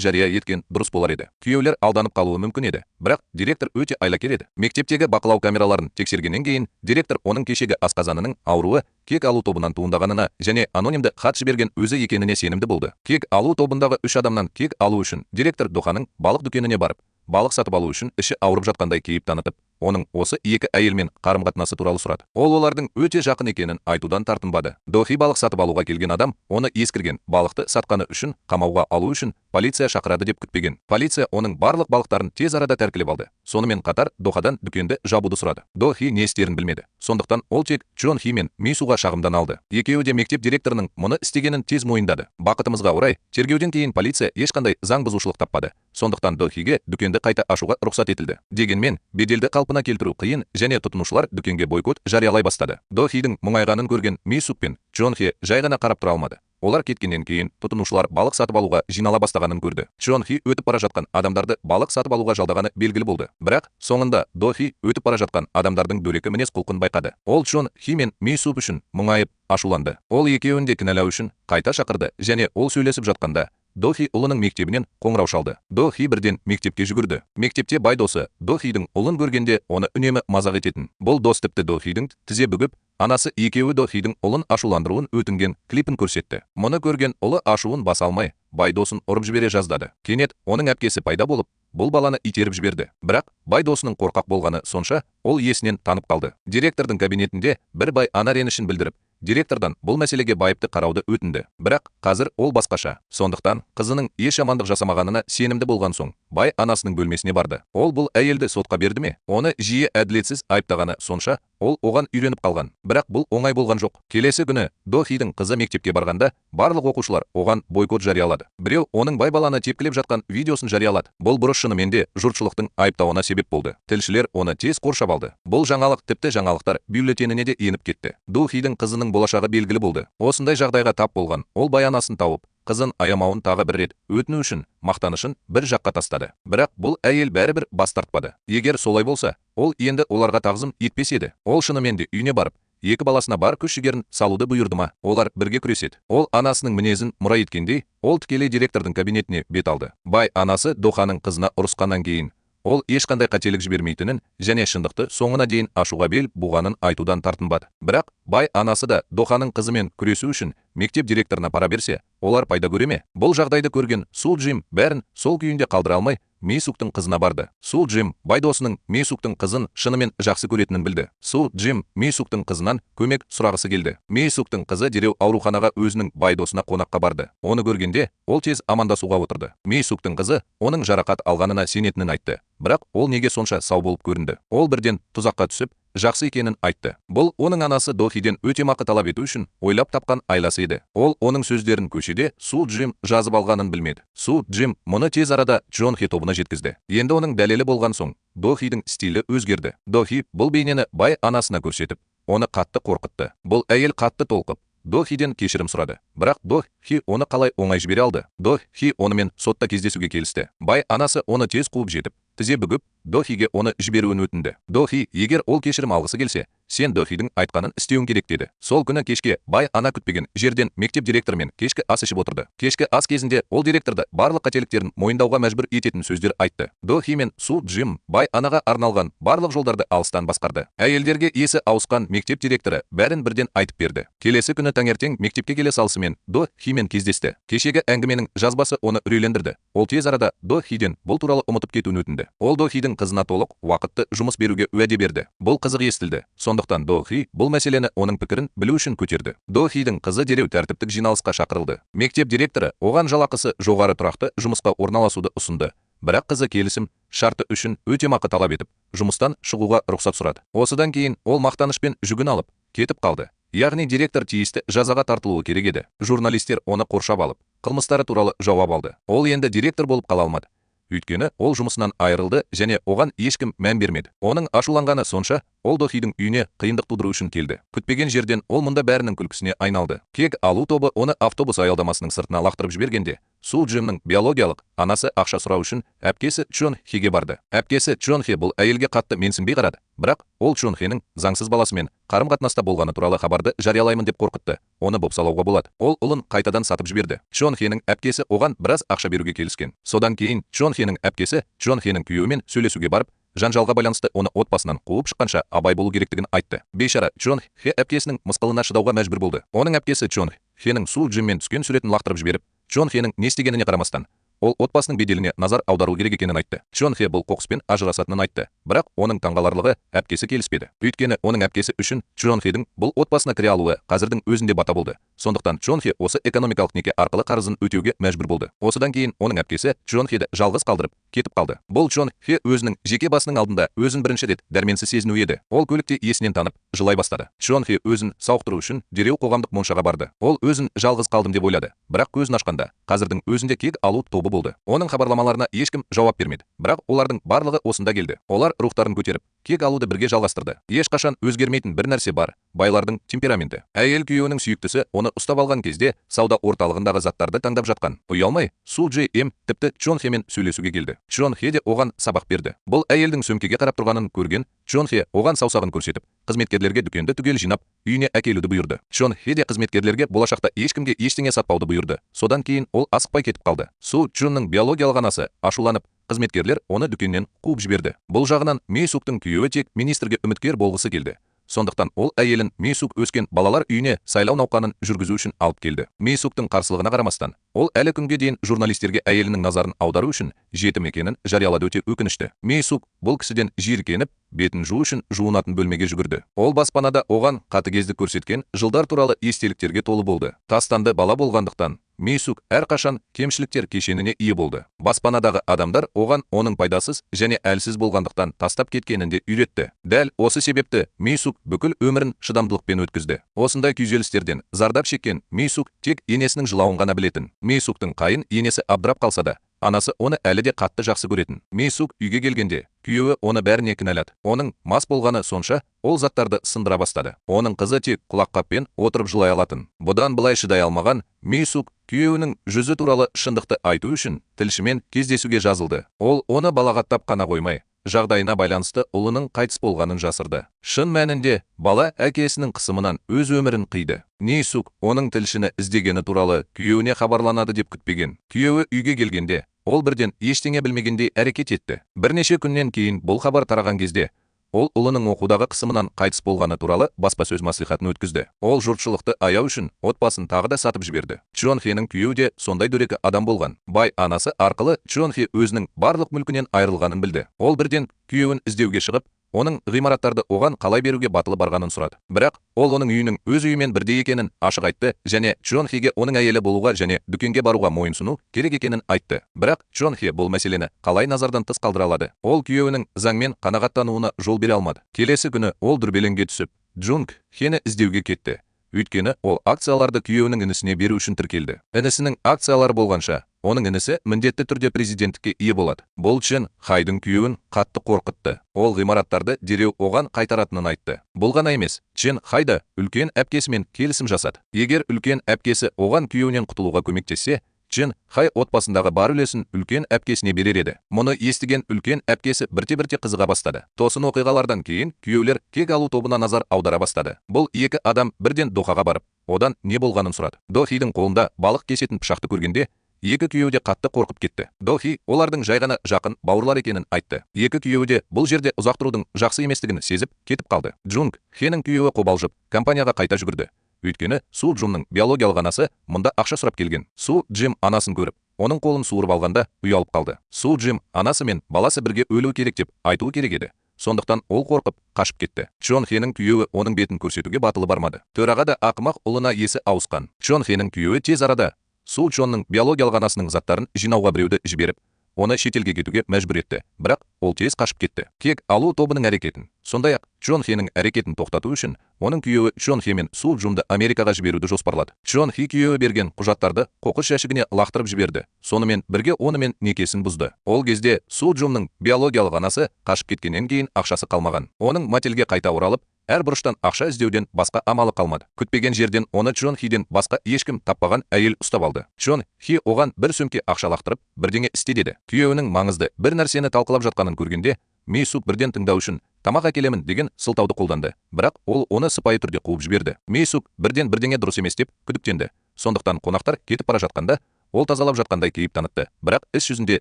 жария еткен дұрыс болар еді. Күйеулер алданып қалуы мүмкін еді. Бірақ директор өте айлакер еді. Мектептегі бақылау камераларын тексергеннен кейін директор оның кешегі асқазанының ауруы кек алу тобынан туындағанына және анонимді хат жіберген өзі екеніне сенімді болды. Кек алу тобындағы үш адамнан кек алу үшін директор Доханың балық дүкеніне барып, балық сатып алу үшін іші ауырып жатқандай кейіп танытып, оның осы екі әйелмен қарым-қатынасы туралы сұрады. Ол олардың өте жақын екенін айтудан тартынбады. Дохи балық сатып алуға келген адам оны ескірген балықты сатқаны үшін қамауға алу үшін полиция шақырады деп күтпеген. Полиция оның барлық балықтарын тез арада тәркілеп алды. Сонымен қатар Дохадан дүкенді жабуды сұрады. Дохи не істерін білмеді. Сондықтан ол тек Чжон Хи мен Мисуға шағымдана алды. Екеуі де мектеп директорының мұны істегенін тез мойындады. Бақытымызға орай, тергеуден кейін полиция ешқандай заң бұзушылық таппады. Сондықтан Дохиге дүкенді қайта ашуға рұқсат етілді. Дегенмен, беделді қалпына келтіру қиын және тұтынушылар дүкенге бойкот жариялай бастады. Дохидің мұңайғанын көрген Мисук пен Чжон Хе жай ғана қарап тұра алмады. Олар кеткеннен кейін тұтынушылар балық сатып алуға жинала бастағанын көрді. Чжон Хи өтіп бара жатқан адамдарды балық сатып алуға жалдағаны белгілі болды. Бірақ соңында До Хи өтіп бара жатқан адамдардың дөрекі мінез құлқын байқады. Ол Чжон Хи мен Мисук үшін мұңайып ашуланды. Ол екеуін де кінәлау үшін қайта шақырды және ол сөйлесіп жатқанда До Хи ұлының мектебінен қоңырау шалды. До Хи бірден мектепке жүгірді. Мектепте бай досы До Хидің ұлын көргенде оны үнемі мазақ ететін. Бұл дос тіпті До Хидің тізе бүгіп, анасы екеуі До Хидің ұлын ашуландыруын өтінген клипін көрсетті. Мұны көрген ұлы ашуын баса алмай, бай досын ұрып жібере жаздады. Кенет оның әпкесі пайда болып, бұл баланы итеріп жіберді. Бірақ бай досының қорқақ болғаны сонша, ол есінен танып қалды. Директордың кабинетінде бір бай ана ренішін білдіріп, директордан бұл мәселеге байыпты қарауды өтінді. Бірақ қазір ол басқаша. Сондықтан қызының еш жамандық жасамағанына сенімді болған соң, бай анасының бөлмесіне барды. Ол бұл әйелді сотқа берді ме? Оны жиі әділетсіз айыптағаны сонша, ол оған үйреніп қалған. Бірақ бұл оңай болған жоқ. Келесі күні Дохидің қызы мектепке барғанда, барлық оқушылар оған бойкот жариялады. Біреу оның бай баланы тепкілеп жатқан видеосын жариялады. Бұл бұрыш шынымен де жұртшылықтың айыптауына себеп болды. Тілшілер оны тез қоршап алды. Бұл жаңалық тіпті жаңалықтар бюллетеніне де еніп кетті. Дохидің қызының болашағы белгілі болды. Осындай жағдайға тап болған ол бай анасын тауып, қызын аямауын тағы бір рет өтіну үшін мақтанышын бір жаққа тастады. Бірақ бұл әйел бәрібір бас тартпады. Егер солай болса, ол енді оларға тағзым етпес еді. Ол шынымен де үйіне барып, екі баласына бар күш жігерін салуды бұйырды ма? Олар бірге күреседі. Ол анасының мінезін мұра еткендей, ол тікелей директордың кабинетіне бет алды. Бай анасы Доханың қызына ұрысқаннан кейін, ол ешқандай қателік жібермейтінін және шындықты соңына дейін ашуға бел буғанын айтудан тартынбады. Бірақ бай анасы да Доханың қызымен күресу үшін мектеп директорына пара берсе, олар пайда көре ме? Бұл жағдайды көрген Су Джим бәрін сол күйінде қалдыра алмай, Мейсуктың қызына барды. Су Джим бай досының Мейсуктың қызын шынымен жақсы көретінін білді. Су Джим Мейсуктың қызынан көмек сұрағысы келді. Мейсуктың қызы дереу ауруханаға өзінің бай досына қонаққа барды. Оны көргенде, ол тез амандасуға отырды. Мейсуктың қызы оның жарақат алғанына сенетінін айтты. Бірақ ол неге сонша сау болып көрінді? Ол бірден тұзаққа түсіп, жақсы екенін айтты. Бұл оның анасы Дохиден өтемақы талап ету үшін ойлап тапқан айласы еді. Ол оның сөздерін көшеде Су Джим жазып алғанын білмеді. Су Джим мұны тез арада Джон Хе тобына жеткізді. Енді оның дәлелі болған соң, Дохидің стилі өзгерді. Дохи бұл бейнені бай анасына көрсетіп, оны қатты қорқытты. Бұл әйел қатты толқып, Дохиден кешірім сұрады. Бірақ Дохи оны қалай оңай жібере алды? Дохи онымен сотта кездесуге келісті. Бай анасы оны тез қуып жетіп, тізе бүгіп, Дохиге оны жіберуін өтінді. Дохи, егер ол кешірім алғысы келсе, сен Дохидің айтқанын істеуің керек деді. Сол күні кешке бай ана күтпеген жерден мектеп директорымен кешкі ас ішіп отырды. Кешкі ас кезінде ол директорды барлық қателіктерін мойындауға мәжбүр ететін сөздер айтты. Дохи мен Су Джим бай анаға арналған барлық жолдарды алыстан басқарды. Әйелдерге есі ауысқан мектеп директоры бәрін бірден айтып берді. Келесі күні таңертең мектепке келе салысымен Дохимен кездесті. Кешегі әңгіменің жазбасы оны үрейлендірді. Ол тез арада Дохиден бұл туралы ұмытып кетуін өтінді. Ол Дохидің қызына толық уақытты жұмыс беруге уәде берді. Бұл қызық естілді. Сондықтан Дохи бұл мәселені оның пікірін білу үшін көтерді. Дохидің қызы дереу тәртіптік жиналысқа шақырылды. Мектеп директоры оған жалақысы жоғары тұрақты жұмысқа орналасуды ұсынды. Бірақ қызы келісім шарты үшін өтемақы талап етіп, жұмыстан шығуға рұқсат сұрады. Осыдан кейін ол мақтанышпен жүгін алып, кетіп қалды. Яғни директор тиісті жазаға тартылуы керек еді. Журналистер оны қоршап алып, қылмыстары туралы жауап алды. Ол енді директор болып қала алмады. Өйткені ол жұмысынан айырылды және оған ешкім мән бермеді. Оның ашуланғаны сонша, ол Дохидің үйіне қиындық тудыру үшін келді. Күтпеген жерден ол мұнда бәрінің күлкісіне айналды. Кек алу тобы оны автобус аялдамасының сыртына лақтырып жібергенде, Су Джимнің биологиялық анасы ақша сұрау үшін әпкесі Чон Хеге барды. Әпкесі Чон Хе бұл әйелге қатты менсінбей қарады. Бірақ ол Чон Хенің заңсыз баласымен қарым-қатынаста болғаны туралы хабарды жариялаймын деп қорқытты. Оны бопсалауға болады. Ол ұлын қайтадан сатып жіберді. Чон Хенің әпкесі оған біраз ақша беруге келіскен. Содан кейін Чон Хенің әпкесі Чон Хенің күйеуімен сөйлесуге барып, жанжалға байланысты оны отбасынан қуып шыққанша абай болу керектігін айтты. Бейшара Чон Хе әпкесінің мысқылына шыдауға мәжбүр болды. Оның әпкесі Чон Хенің Су Джиммен түскен суретін лақтырып жіберіп, Чон Хенің не істегеніне қарамастан, ол отбасының беделіне назар аудару керек екенін айтты. Чон Хе бұл қоқыспен ажырасатынын айтты. Бірақ оның таңғаларлығы әпкесі келіспеді. Өйткені оның әпкесі үшін Чон Хедің бұл отбасына кіре алуы қазірдің өзінде бата болды. Сондықтан Чон Хе осы экономикалық неке арқылы қарызын өтеуге мәжбүр болды. Осыдан кейін оның әпкесі Чон Хеді жалғыз қалдырып, кетіп қалды. Бұл Чон Хе өзінің жеке басының алдында өзін бірінші рет дәрменсіз сезіну еді. Ол көлікте есінен танып, жылай бастады. Чон Хе өзін сауықтыру үшін дереу қоғамдық моншаға барды. Ол өзін жалғыз қалдым деп ойлады. Бірақ көзін ашқанда қазірдің өзінде кек алу тобы болды. Оның хабарламаларына ешкім жауап бермеді. Бірақ олардың барлығы осында келді. Олар рухтарын көтеріп, кек алуды бірге жалғастырды. Ешқашан өзгермейтін бір нәрсе бар: байлардың темпераменті. Әйел күйеуінің сүйіктісі оны ұстап алған кезде сауда орталығындағы заттарды таңдап жатқан. Ұялмай, Су Джи М тіпті Чон Хемен сөйлесуге келді. Чон Хе де оған сабақ берді. Бұл әйелдің сөмкеге қарап тұрғанын көрген Чон Хе оған саусағын көрсетіп, қызметкерлерге дүкенді түгел жинап, үйіне әкелуді бұйырды. Чон Хе де қызметкерлерге болашақта ешкімге ештеңе сатпауды бұйырды. Содан кейін ол асықпай кетіп қалды. Су Чжунның биологиялық анасы ашуланып, қызметкерлер оны дүкеннен қуып жіберді. Бұл жағынан Мей Суктың күйеуі тек министрге үміткер болғысы келді. Сондықтан ол әйелін Мейсук өскен балалар үйіне сайлау науқанын жүргізу үшін алып келді. Мейсуктың қарсылығына қарамастан, ол әлі күнге дейін журналистерге әйелінің назарын аудару үшін жетім екенін жариялады. Өте өкінішті. Мейсук бұл кісіден жиіркеніп, бетін жуу үшін жуынатын бөлмеге жүгірді. Ол баспанада оған қатыгездік көрсеткен жылдар туралы естеліктерге толы болды. Тастанды бала болғандықтан, Мейсук әрқашан кемшіліктер кешеніне ие болды. Баспанадағы адамдар оған оның пайдасыз және әлсіз болғандықтан тастап кеткенін де үйретті. Дәл осы себепті Мейсук бүкіл өмірін шыдамдылықпен өткізді. Осындай күйзелістерден зардап шеккен Мейсук тек енесінің жылауын ғана білетін. Мейсуктың қайын енесі абдырап қалса да, анасы оны әлі де қатты жақсы көретін. Мейсук үйге келгенде, күйеуі оны бәріне кінәлады. Оның мас болғаны сонша, ол заттарды сындыра бастады. Оның қызы тек құлаққаппен отырып жылай алатын. Бұдан былай шыдай алмаған Мейсук күйеуінің жүзі туралы шындықты айту үшін тілшімен кездесуге жазылды. Ол оны балағаттап қана қоймай, жағдайына байланысты ұлының қайтыс болғанын жасырды. Шын мәнінде бала әкесінің қысымынан өз өмірін қиды. Мейсук оның тілшіні іздегені туралы күйеуіне хабарланады деп күтпеген. Күйеуі үйге келгенде, ол бірден ештеңе білмегендей әрекет етті. Бірнеше күннен кейін бұл хабар тараған кезде, ол ұлының оқудағы қысымынан қайтыс болғаны туралы баспасөз мәслихатын өткізді. Ол жұртшылықты аяу үшін отбасын тағы да сатып жіберді. Чжон Хенің күйеуі де сондай дөрекі адам болған. Бай анасы арқылы Чжон Хе өзінің барлық мүлкінен айырылғанын білді. Ол бірден күйеуін іздеуге шығып, оның ғимараттарды оған қалай беруге батылы барғанын сұрады. Бірақ ол оның үйінің өз үйімен бірдей екенін ашық айтты және Чжон Хеге оның әйелі болуға және дүкенге баруға мойынсыну керек екенін айтты. Бірақ Чжон Хе бұл мәселені қалай назардан тыс қалдыра алады? Ол күйеуінің заңмен қанағаттануына жол бере алмады. Келесі күні ол дүрбелеңге түсіп, Джунг Хені іздеуге кетті. Өйткені ол акцияларды күйеуінің інісіне беру үшін тіркелді. Інісінің акциялары болғанша, оның інісі міндетті түрде президенттікке ие болады. Бұл Чен Хайдың күйеуін қатты қорқытты. Ол ғимараттарды дереу оған қайтаратынын айтты. Бұл ғана емес, Чен Хай да үлкен әпкесімен келісім жасады. Егер үлкен әпкесі оған күйеуінен құтылуға көмектессе, Чен Хай отбасындағы бар үлесін үлкен әпкесіне берер еді. Мұны естіген үлкен әпкесі бірте-бірте қызыға бастады. Тосын оқиғалардан кейін күйеулер кек алу тобына назар аудара бастады. Бұл екі адам бірден Дохаға барып, одан не болғанын сұрады. Дохидің қолында балық кесетін пышақты көргенде, екі күйеуі де қатты қорқып кетті. Дохи олардың жай ғана жақын бауырлар екенін айтты. Екі күйеуі де бұл жерде ұзақ тұрудың жақсы еместігін сезіп, кетіп қалды. Джунг Хенің күйеуі қобалжып, компанияға қайта жүгірді. Өйткені Су Джунның биологиялық анасы мұнда ақша сұрап келген. Су Джим анасын көріп, оның қолын суырып алғанда ұялып қалды. Су Джим анасы мен баласы бірге өлуі керек деп айтуы керек еді. Сондықтан ол қорқып, қашып кетті. Чжон Хенің күйеуі оның бетін көрсетуге батылы бармады. Төраға да ақымақ ұлына есі ауысқан. Чжон Хенің күйеуі тез арада Су Джонның биологиялық анасының заттарын жинауға біреуді жіберіп, оны шетелге кетуге мәжбүр етті. Бірақ ол тез қашып кетті. Кек алу тобының әрекетін, сондай-ақ Чжон Хенің әрекетін тоқтату үшін оның күйеуі Чжон Хе мен Су Джунды Америкаға жіберуді жоспарлады. Чжон Хе күйеуі берген құжаттарды қоқыс жәшігіне лақтырып жіберді. Сонымен бірге онымен некесін бұзды. Ол кезде Су Джунның биологиялық анасы қашып кеткеннен кейін ақшасы қалмаған. Оның мотельге қайта оралып, әр бұрыштан ақша іздеуден басқа амалы қалмады. Күтпеген жерден оны Чжон Хиден басқа ешкім таппаған әйел ұстап алды. Чжон Хи оған бір сөмке ақша лақтырып, бірдеңе істе деді. Күйеуінің маңызды бір нәрсені талқылап жатқанын көргенде, Мей Сук бірден тыңдау үшін тамақ әкелемін деген сылтауды қолданды. Бірақ ол оны сыпайы түрде қуып жіберді. Мей Сук бірден бірдеңе дұрыс емес деп күдіктенді. Сондықтан қонақтар кетіп бара жатқанда, ол тазалап жатқандай кейіп танытты. Бірақ іс жүзінде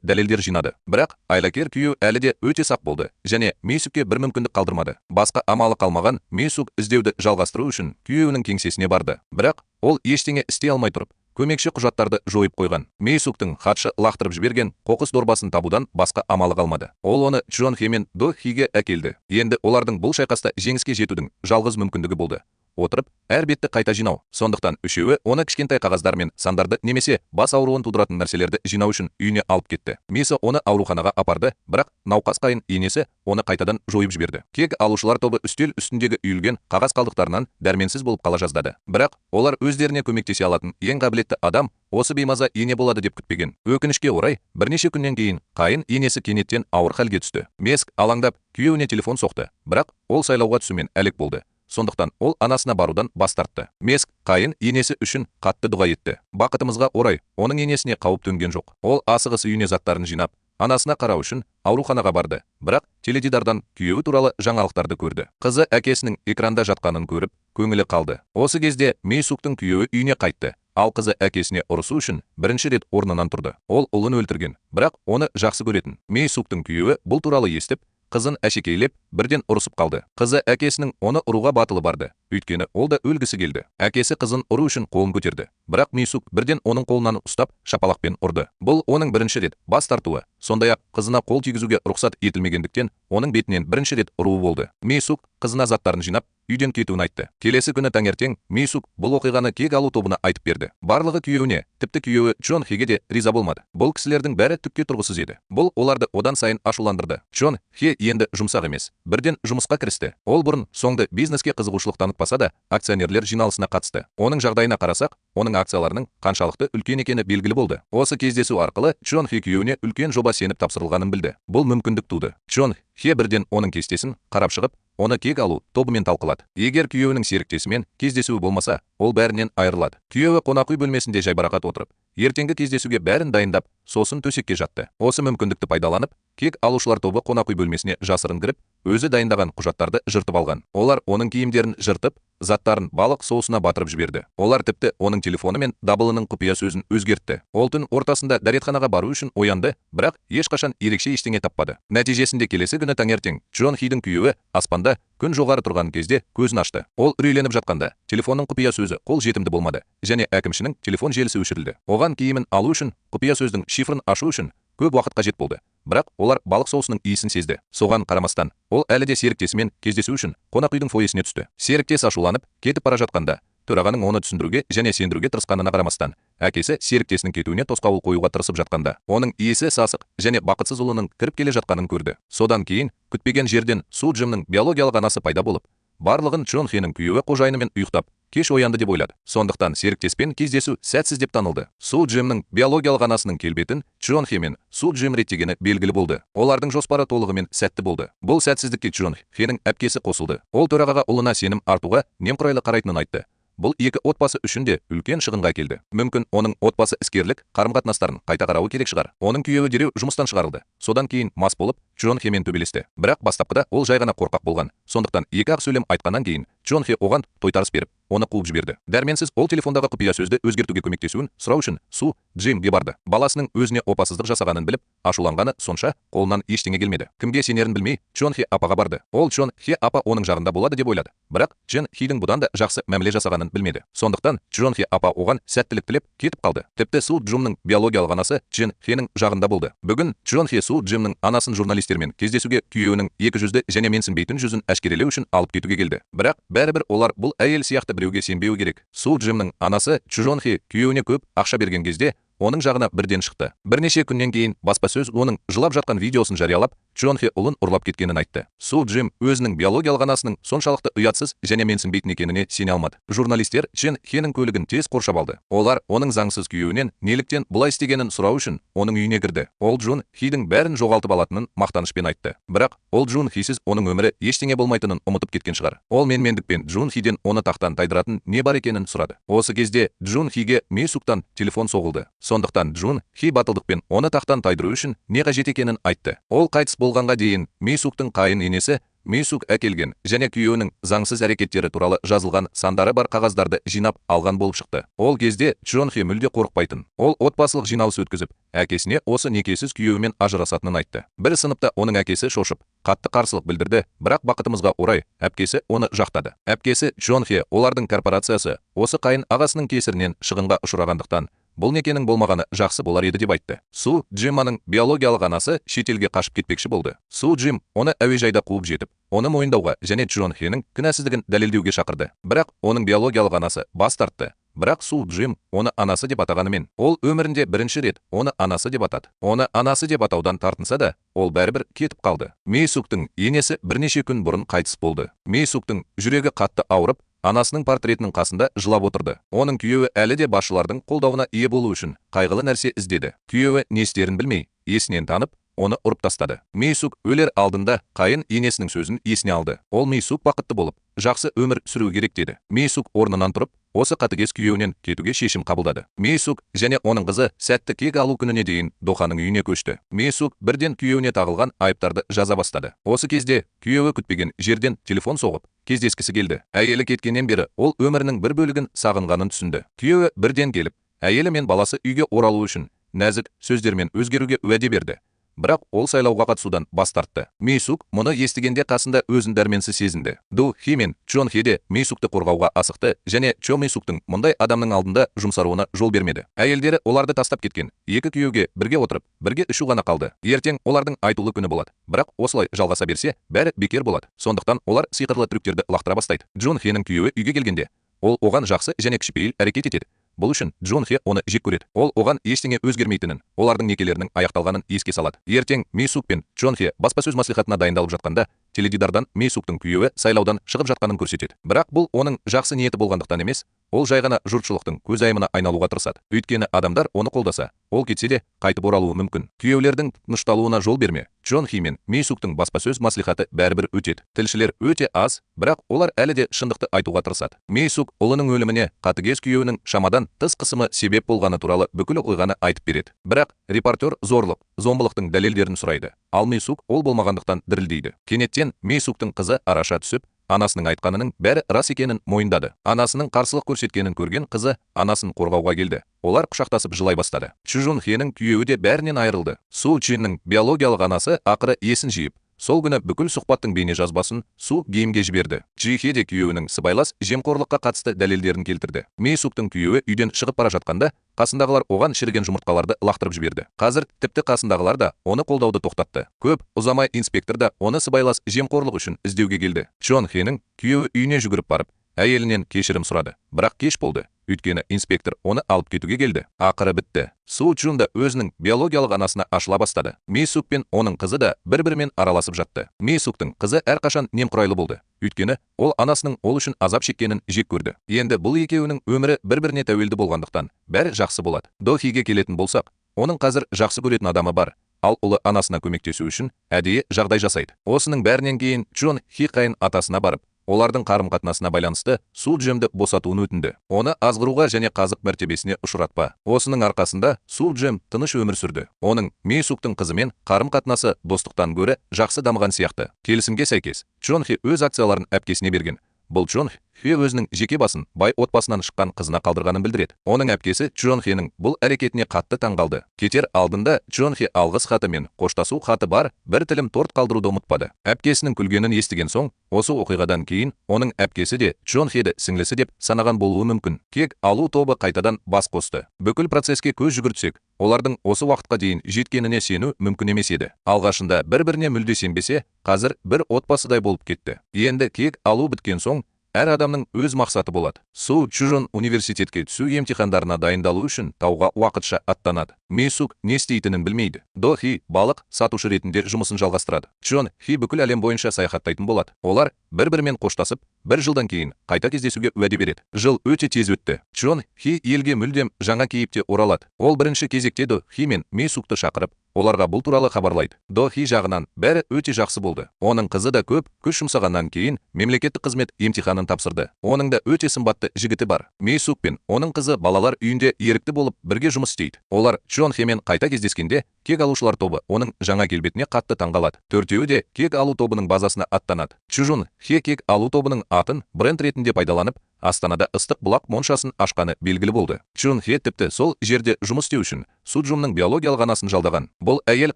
дәлелдер жинады. Бірақ айлакер күйеу әлі де өте сақ болды және Мейсукке бір мүмкіндік қалдырмады. Басқа амалы қалмаған Мейсук іздеуді жалғастыру үшін күйеуінің кеңсесіне барды. Бірақ ол ештеңе істей алмай тұрып, көмекші құжаттарды жойып қойған. Мейсуктың хатшы лақтырып жіберген қоқыс дорбасын табудан басқа амалы қалмады. Ол оны Чжон Хе мен До Хиге әкелді. Енді олардың бұл шайқаста жеңіске жетудің жалғыз мүмкіндігі болды. Отырып, әр бетті қайта жинау. Сондықтан үшеуі оны кішкентай қағаздар мен сандарды немесе бас ауруын тудыратын нәрселерді жинау үшін үйіне алып кетті. Миса оны ауруханаға апарды, бірақ науқас қайын енесі оны қайтадан жойып жіберді. Кек алушылар тобы үстел үстіндегі үйілген қағаз қалдықтарынан дәрменсіз болып қала жаздады. Бірақ олар өздеріне көмектесе алатын ең қабілетті адам осы беймаза ене болады деп күтпеген. Өкінішке орай, бірнеше күннен кейін қайын енесі кенеттен ауыр халге түсті. Меск алаңдап күйеуіне телефон соқты, бірақ ол сайлауға түсумен әлек болды. Сондықтан ол анасына барудан бас тартты. Меск қайын енесі үшін қатты дұға етті. Бақытымызға орай, оның енесіне қауіп төнген жоқ. Ол асығыс үйіне заттарын жинап, анасына қарау үшін ауруханаға барды. Бірақ теледидардан күйеуі туралы жаңалықтарды көрді. Қызы әкесінің экранда жатқанын көріп, көңілі қалды. Осы кезде Мейсуктың күйеуі үйіне қайтты. Ал қызы әкесіне ұрысу үшін бірінші рет орнынан тұрды. Ол ұлын өлтірген, бірақ оны жақсы көретін. Мейсуктың күйеуі бұл туралы естіп, қызын әшекейлеп, бірден ұрысып қалды. Қызы әкесінің оны ұруға батылы барды, өйткені ол да өлгісі келді. Әкесі қызын ұру үшін қолын көтерді, бірақ Мисук бірден оның қолынан ұстап, шапалақпен ұрды. Бұл оның бірінші рет бас тартуы, сондай-ақ қызына қол тигізуге рұқсат етілмегендіктен, оның бетінен бірінші рет ұруы болды. Мисук қызына заттарын жинап, үйден кетуін айтты. Келесі күні таңертең Мисук бұл оқиғаны кек алу тобына айтып берді. Барлығы күйеуіне, тіпті күйеуі Чон Хеге де риза болмады. Бұл кісілердің бәрі түкке тұрғысыз еді. Бұл оларды одан сайын ашуландырды. Чон Хе енді жұмсақ емес, бірден жұмысқа кірісті. Ол бұрын соңды бизнеске қызығушылық танытпаса да, акционерлер жиналысына қатысты. Оның жағдайына қарасақ, оның акцияларының қаншалықты үлкен екені белгілі болды. Осы кездесу арқылы Чон Хе күйеуіне үлкен жоба сеніп тапсырылғанын білді. Бұл мүмкіндік туды. Чон Хе бірден оның кестесін қарап шығып, оны кек алу тобымен талқылады. Егер күйеуінің серіктесімен кездесуі болмаса, ол бәрінен айырылады. Күйеуі қонақүй бөлмесінде жайбарақат отырып, ертеңгі кездесуге бәрін дайындап, сосын төсекке жатты. Осы мүмкіндікті пайдаланып, кек алушылар тобы қонақүй бөлмесіне жасырын кіріп, өзі дайындаған құжаттарды жыртып алған. Олар оның киімдерін жыртып, заттарын балық соусына батырып жіберді. Олар тіпті оның телефоны мен дабылының құпия сөзін өзгертті. Ол түн ортасында дәретханаға бару үшін оянды, бірақ ешқашан ерекше ештеңе таппады. Нәтижесінде келесі күні таңертең Чон Хидің күйеуі аспанда күн жоғары тұрған кезде көзін ашты. Ол үрейленіп жатқанда телефонның құпия сөзі қол жетімді болмады және әкімшінің телефон желісі өшірілді. Оған киімін алу үшін құпия сөздің шифрын ашу үшін көп уақыт қажет болды. Бірақ олар балық соусының иісін сезді. Соған қарамастан, ол әлі де серіктесімен кездесу үшін қонақ үйдің фойесіне түсті. Серіктес ашуланып, кетіп бара жатқанда, төрағаның оны түсіндіруге және сендіруге тырысқанына қарамастан, әкесі серіктесінің кетуіне тосқауыл қоюға тырысып жатқанда, оның иесі сасық және бақытсыз ұлының кіріп келе жатқанын көрді. Содан кейін күтпеген жерден Су Джимнің биологиялық анасы пайда болып, барлығын Чон Хенің күйеуі қожайынымен ұйықтап, кеш оянды деп ойлады. Сондықтан серіктеспен кездесу сәтсіз деп танылды. Су Джимнің биологиялық анасының келбетін Чон Хе мен Су Джим реттегені белгілі болды. Олардың жоспары толығымен сәтті болды. Бұл сәтсіздікке Чон Хенің әпкесі қосылды. Ол төрағаға ұлына сенім артуға немқұрайлы қарайтынын айтты. Бұл екі отбасы үшін де үлкен шығынға келді. Мүмкін оның отбасы іскерлік қарым-қатынастарын қайта қарауы керек шығар. Оның күйеуі дереу жұмыстан шығарылды. Содан кейін мас болып Чон Хемен төбелесті. Бірақ бастапқыда ол жай ғана қорқақ болған. Сондықтан екі-ақ сөйлем айтқаннан кейін Чон Хе оған тойтарыс беріп, оны қуып жіберді. Дәрменсіз ол телефондағы құпия сөзді өзгертуге көмектесуін сұрау үшін Су Джимге барды. Баласының өзіне опасыздық жасағанын біліп, ашуланғаны сонша қолынан ештеңе келмеді. Кімге сенерін білмей, Чон Хе апаға барды. Ол Чон Хе апа оның жағында болады деп ойлады. Бірақ Чен Хидің бұдан да жақсы мәміле жасағанын білмеді. Сондықтан Чон Хе апа оған сәттілік тілеп кетіп қалды. Тіпті Су Джумның биологиялық анасы Чен Хенің жағында болды. Бүгін Чон Хе Су Джимнің анасын журналистермен кездесуге күйеуінің екі жүзді және менсінбейтін жүзін әшкерелеу үшін алып кетуге келді. Бірақ бәрібір олар бұл әйел сияқты біреуге сенбеуі керек. Су Джимнің анасы Чжон Хе күйеуіне көп ақша берген кезде оның жағына бірден шықты. Бірнеше күннен кейін баспасөз оның жылап жатқан видеосын жариялап, Чон Хе ұлын ұрлап кеткенін айтты. Су Джим өзінің биологиялық анасының соншалықты ұятсыз және менсінбейтін екеніне сене алмады. Журналистер Чен Хенің көлігін тез қоршап алды. Олар оның заңсыз күйеуінен неліктен бұлай істегенін сұрау үшін оның үйіне кірді. Ол Джун Хидің бәрін жоғалтып алатынын мақтанышпен айтты. Бірақ ол Джун Хисіз оның өмірі ештеңе болмайтынын ұмытып кеткен шығар. Ол менмендікпен Джун Хиден оны тақтан тайдыратын не бар екенін сұрады. Осы кезде Джун Хиге Мисуктан телефон соғылды. Сондықтан Джун Хи батылдықпен оны тақтан тайдыру үшін не қажет екенін айтты. Ол қайтыс болғанға дейін Мисуктың қайын енесі Мисук әкелген және күйеуінің заңсыз әрекеттері туралы жазылған сандары бар қағаздарды жинап алған болып шықты. Ол кезде Чжон Хе мүлде қорықпайтын. Ол отбасылық жиналыс өткізіп, әкесіне осы некесіз күйеуімен ажырасатынын айтты. Бір сыныпта оның әкесі шошып, қатты қарсылық білдірді, бірақ бақытымызға орай әпкесі оны жақтады. Әпкесі Чжон Хе олардың корпорациясы осы қайын ағасының кесірінен шығынға ұшырағандықтан бұл некенің болмағаны жақсы болар еді деп айтты. Су Джиманың биологиялық анасы шетелге қашып кетпекші болды. Су Джим оны әуежайда қуып жетіп, оны мойындауға және Чжон Хенің кінәсіздігін дәлелдеуге шақырды. Бірақ оның биологиялық анасы бас тартты. Бірақ Су Джим оны анасы деп атағанымен, ол өмірінде бірінші рет оны анасы деп атады. Оны анасы деп атаудан тартынса да, ол бәрібір кетіп қалды. Мейсуктың енесі бірнеше күн бұрын қайтыс болды. Мейсуктың жүрегі қатты ауырып, анасының портретінің қасында жылап отырды. Оның күйеуі әлі де басшылардың қолдауына ие болу үшін қайғылы нәрсе іздеді. Күйеуі не істерін білмей, есінен танып, оны ұрып тастады. Мейсук өлер алдында қайын енесінің сөзін есіне алды. Ол Мейсук бақытты болып, жақсы өмір сүру керек деді. Мейсук орнынан тұрып, осы қатыгез күйеуінен кетуге шешім қабылдады. Мейсук және оның қызы сәтті кек алу күніне дейін Доханың үйіне көшті. Мейсук бірден күйеуіне тағылған айыптарды жаза бастады. Осы кезде күйеуі күтпеген жерден телефон соғып, кездескісі келді. Әйелі кеткеннен бері ол өмірінің бір бөлігін сағынғанын түсінді. Күйеуі бірден келіп, әйелі мен баласы үйге оралу үшін нәзік сөздермен өзгеруге уәде берді. Бірақ ол сайлауға қатысудан бас тартты. Мейсук мұны естігенде қасында өзін дәрменсіз сезінді. Ду Хи мен Чон Хе де Мейсукты қорғауға асықты және Чо Мейсуктың мұндай адамның алдында жұмсаруына жол бермеді. Әйелдері оларды тастап кеткен. Екі күйеуге бірге отырып, бірге ішу ғана қалды. Ертең олардың айтулы күні болады. Бірақ осылай жалғаса берсе, бәрі бекер болады. Сондықтан олар сиқырлы трюктерді лақтыра бастайды. Джун Хенің күйеуі үйге келгенде, ол оған жақсы және кішіпейіл әрекет етеді. Бұл үшін Джун Хе оны жек көреді. Ол оған ештеңе өзгермейтінін, олардың некелерінің аяқталғанын еске салады. Ертең Мейсук пен Чон Хе баспасөз мәслихатына дайындалып жатқанда, теледидардан Мейсуктың күйеуі сайлаудан шығып жатқанын көрсетеді. Бірақ бұл оның жақсы ниеті болғандықтан емес, ол жай ғана жұртшылықтың көзайымына айналуға тырысады. Өйткені адамдар оны қолдаса, ол кетсе де қайтып оралуы мүмкін. Күйеулердің тынышталуына жол берме. Чон Хи мен Мейсуктың баспасөз мәслихаты бәрібір өтеді. Тілшілер өте аз, бірақ олар әлі де шындықты айтуға тырысады. Мейсук ұлының өліміне қатыгез күйеуінің шамадан тыс қысымы себеп болғаны туралы бүкіл оқиғаны айтып береді. Бірақ репортер зорлық, зомбылықтың дәлелдерін сұрайды. Ал Мейсук ол болмағандықтан дірілдейді. Кенеттен Мейсуктың қызы араша түсіп, анасының айтқанының бәрі рас екенін мойындады. Анасының қарсылық көрсеткенін көрген қызы анасын қорғауға келді. Олар құшақтасып жылай бастады. Чжун Хенің күйеуі де бәрінен айырылды. Су Чиннің биологиялық анасы ақыры есін жиып, сол күні бүкіл сұхбаттың бейнежазбасын Су Геймге жіберді. Джи Хе де күйеуінің сыбайлас жемқорлыққа қатысты дәлелдерін келтірді. Мейсуктың күйеуі үйден шығып бара жатқанда, қасындағылар оған шіріген жұмыртқаларды лақтырып жіберді. Қазір тіпті қасындағылар да оны қолдауды тоқтатты. Көп ұзамай инспектор да оны сыбайлас жемқорлық үшін іздеуге келді. Чон Хенің күйеуі үйіне жүгіріп барып, әйелінен кешірім сұрады. Бірақ кеш болды. Өйткені инспектор оны алып кетуге келді. Ақыры бітті. Су Чжун да өзінің биологиялық анасына ашыла бастады. Мейсук пен оның қызы да бір-бірімен араласып жатты. Мейсуктың қызы әрқашан немқұрайлы болды. Өйткені ол анасының ол үшін азап шеккенін жек көрді. Енді бұл екеуінің өмірі бір-біріне тәуелді болғандықтан бәрі жақсы болады. До Хиге келетін болсақ, оның қазір жақсы көретін адамы бар. Ал ұлы анасына көмектесу үшін әдейі жағдай жасайды. Осының бәрінен кейін Чжон Хи қайын атасына барып, олардың қарым-қатынасына байланысты Су Джемді босатуын өтінді. Оны азғыруға және қазық мәртебесіне ұшыратпа. Осының арқасында Су Джем тыныш өмір сүрді. Оның Мейсуктың қызымен қарым-қатынасы достықтан гөрі жақсы дамыған сияқты. Келісімге сәйкес, Чжон Хи өз акцияларын әпкесіне берген. Бұл Чжон Хе өзінің жеке басын бай отбасынан шыққан қызына қалдырғанын білдіреді. Оның әпкесі Чжон Хенің бұл әрекетіне қатты таңғалды. Кетер алдында Чжон Хе алғыс хаты мен қоштасу хаты бар бір тілім торт қалдыруды ұмытпады. Әпкесінің күлгенін естіген соң, осы оқиғадан кейін оның әпкесі де Чжон Хеді сіңлісі деп санаған болуы мүмкін. Кек алу тобы қайтадан бас қосты. Бүкіл процеске көз жүгіртсек, олардың осы уақытқа дейін жеткеніне сену мүмкін емес еді. Алғашында бір-біріне мүлде сенбесе, қазір бір отбасыдай болып кетті. Енді кек алу біткен соң, әр адамның өз мақсаты болады. Су Чжун университетке түсу емтихандарына дайындалу үшін тауға уақытша аттанады. Мейсук не істейтінін білмейді. До Хи балық сатушы ретінде жұмысын жалғастырады. Чжон Хи бүкіл әлем бойынша саяхаттайтын болады. Олар бір-бірімен қоштасып, бір жылдан кейін қайта кездесуге уәде береді. Жыл өте тез өтті. Чжон Хи елге мүлдем жаңа кейіпте оралады. Ол бірінші кезекте До Хи мен Мейсукты шақырып, оларға бұл туралы хабарлайды. До Хи жағынан бәрі өте жақсы болды. Оның қызы да көп күш жұмсағаннан кейін мемлекеттік қызмет емтиханын тапсырды. Оның да өте сымбатты жігіті бар. Мейсук пен оның қызы балалар үйінде ерікті болып бірге жұмыс істейді. Олар Чжон Хемен қайта кездескенде кек алушылар тобы оның жаңа келбетіне қатты таңғалады. Төртеуі де кек алу тобының базасына аттанады. Чжун Хе кек алу тобының атын бренд ретінде пайдаланып, Астанада ыстық бұлақ моншасын ашқаны белгілі болды. Чжун Хе тіпті сол жерде жұмыс істеу үшін Су Джумның биологиялық анасын жалдаған. Бұл әйел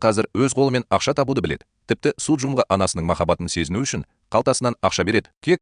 қазір өз қолымен ақша табуды біледі. Тіпті Су Джумға анасының махаббатын сезіну үшін қалтасынан ақша береді. Кек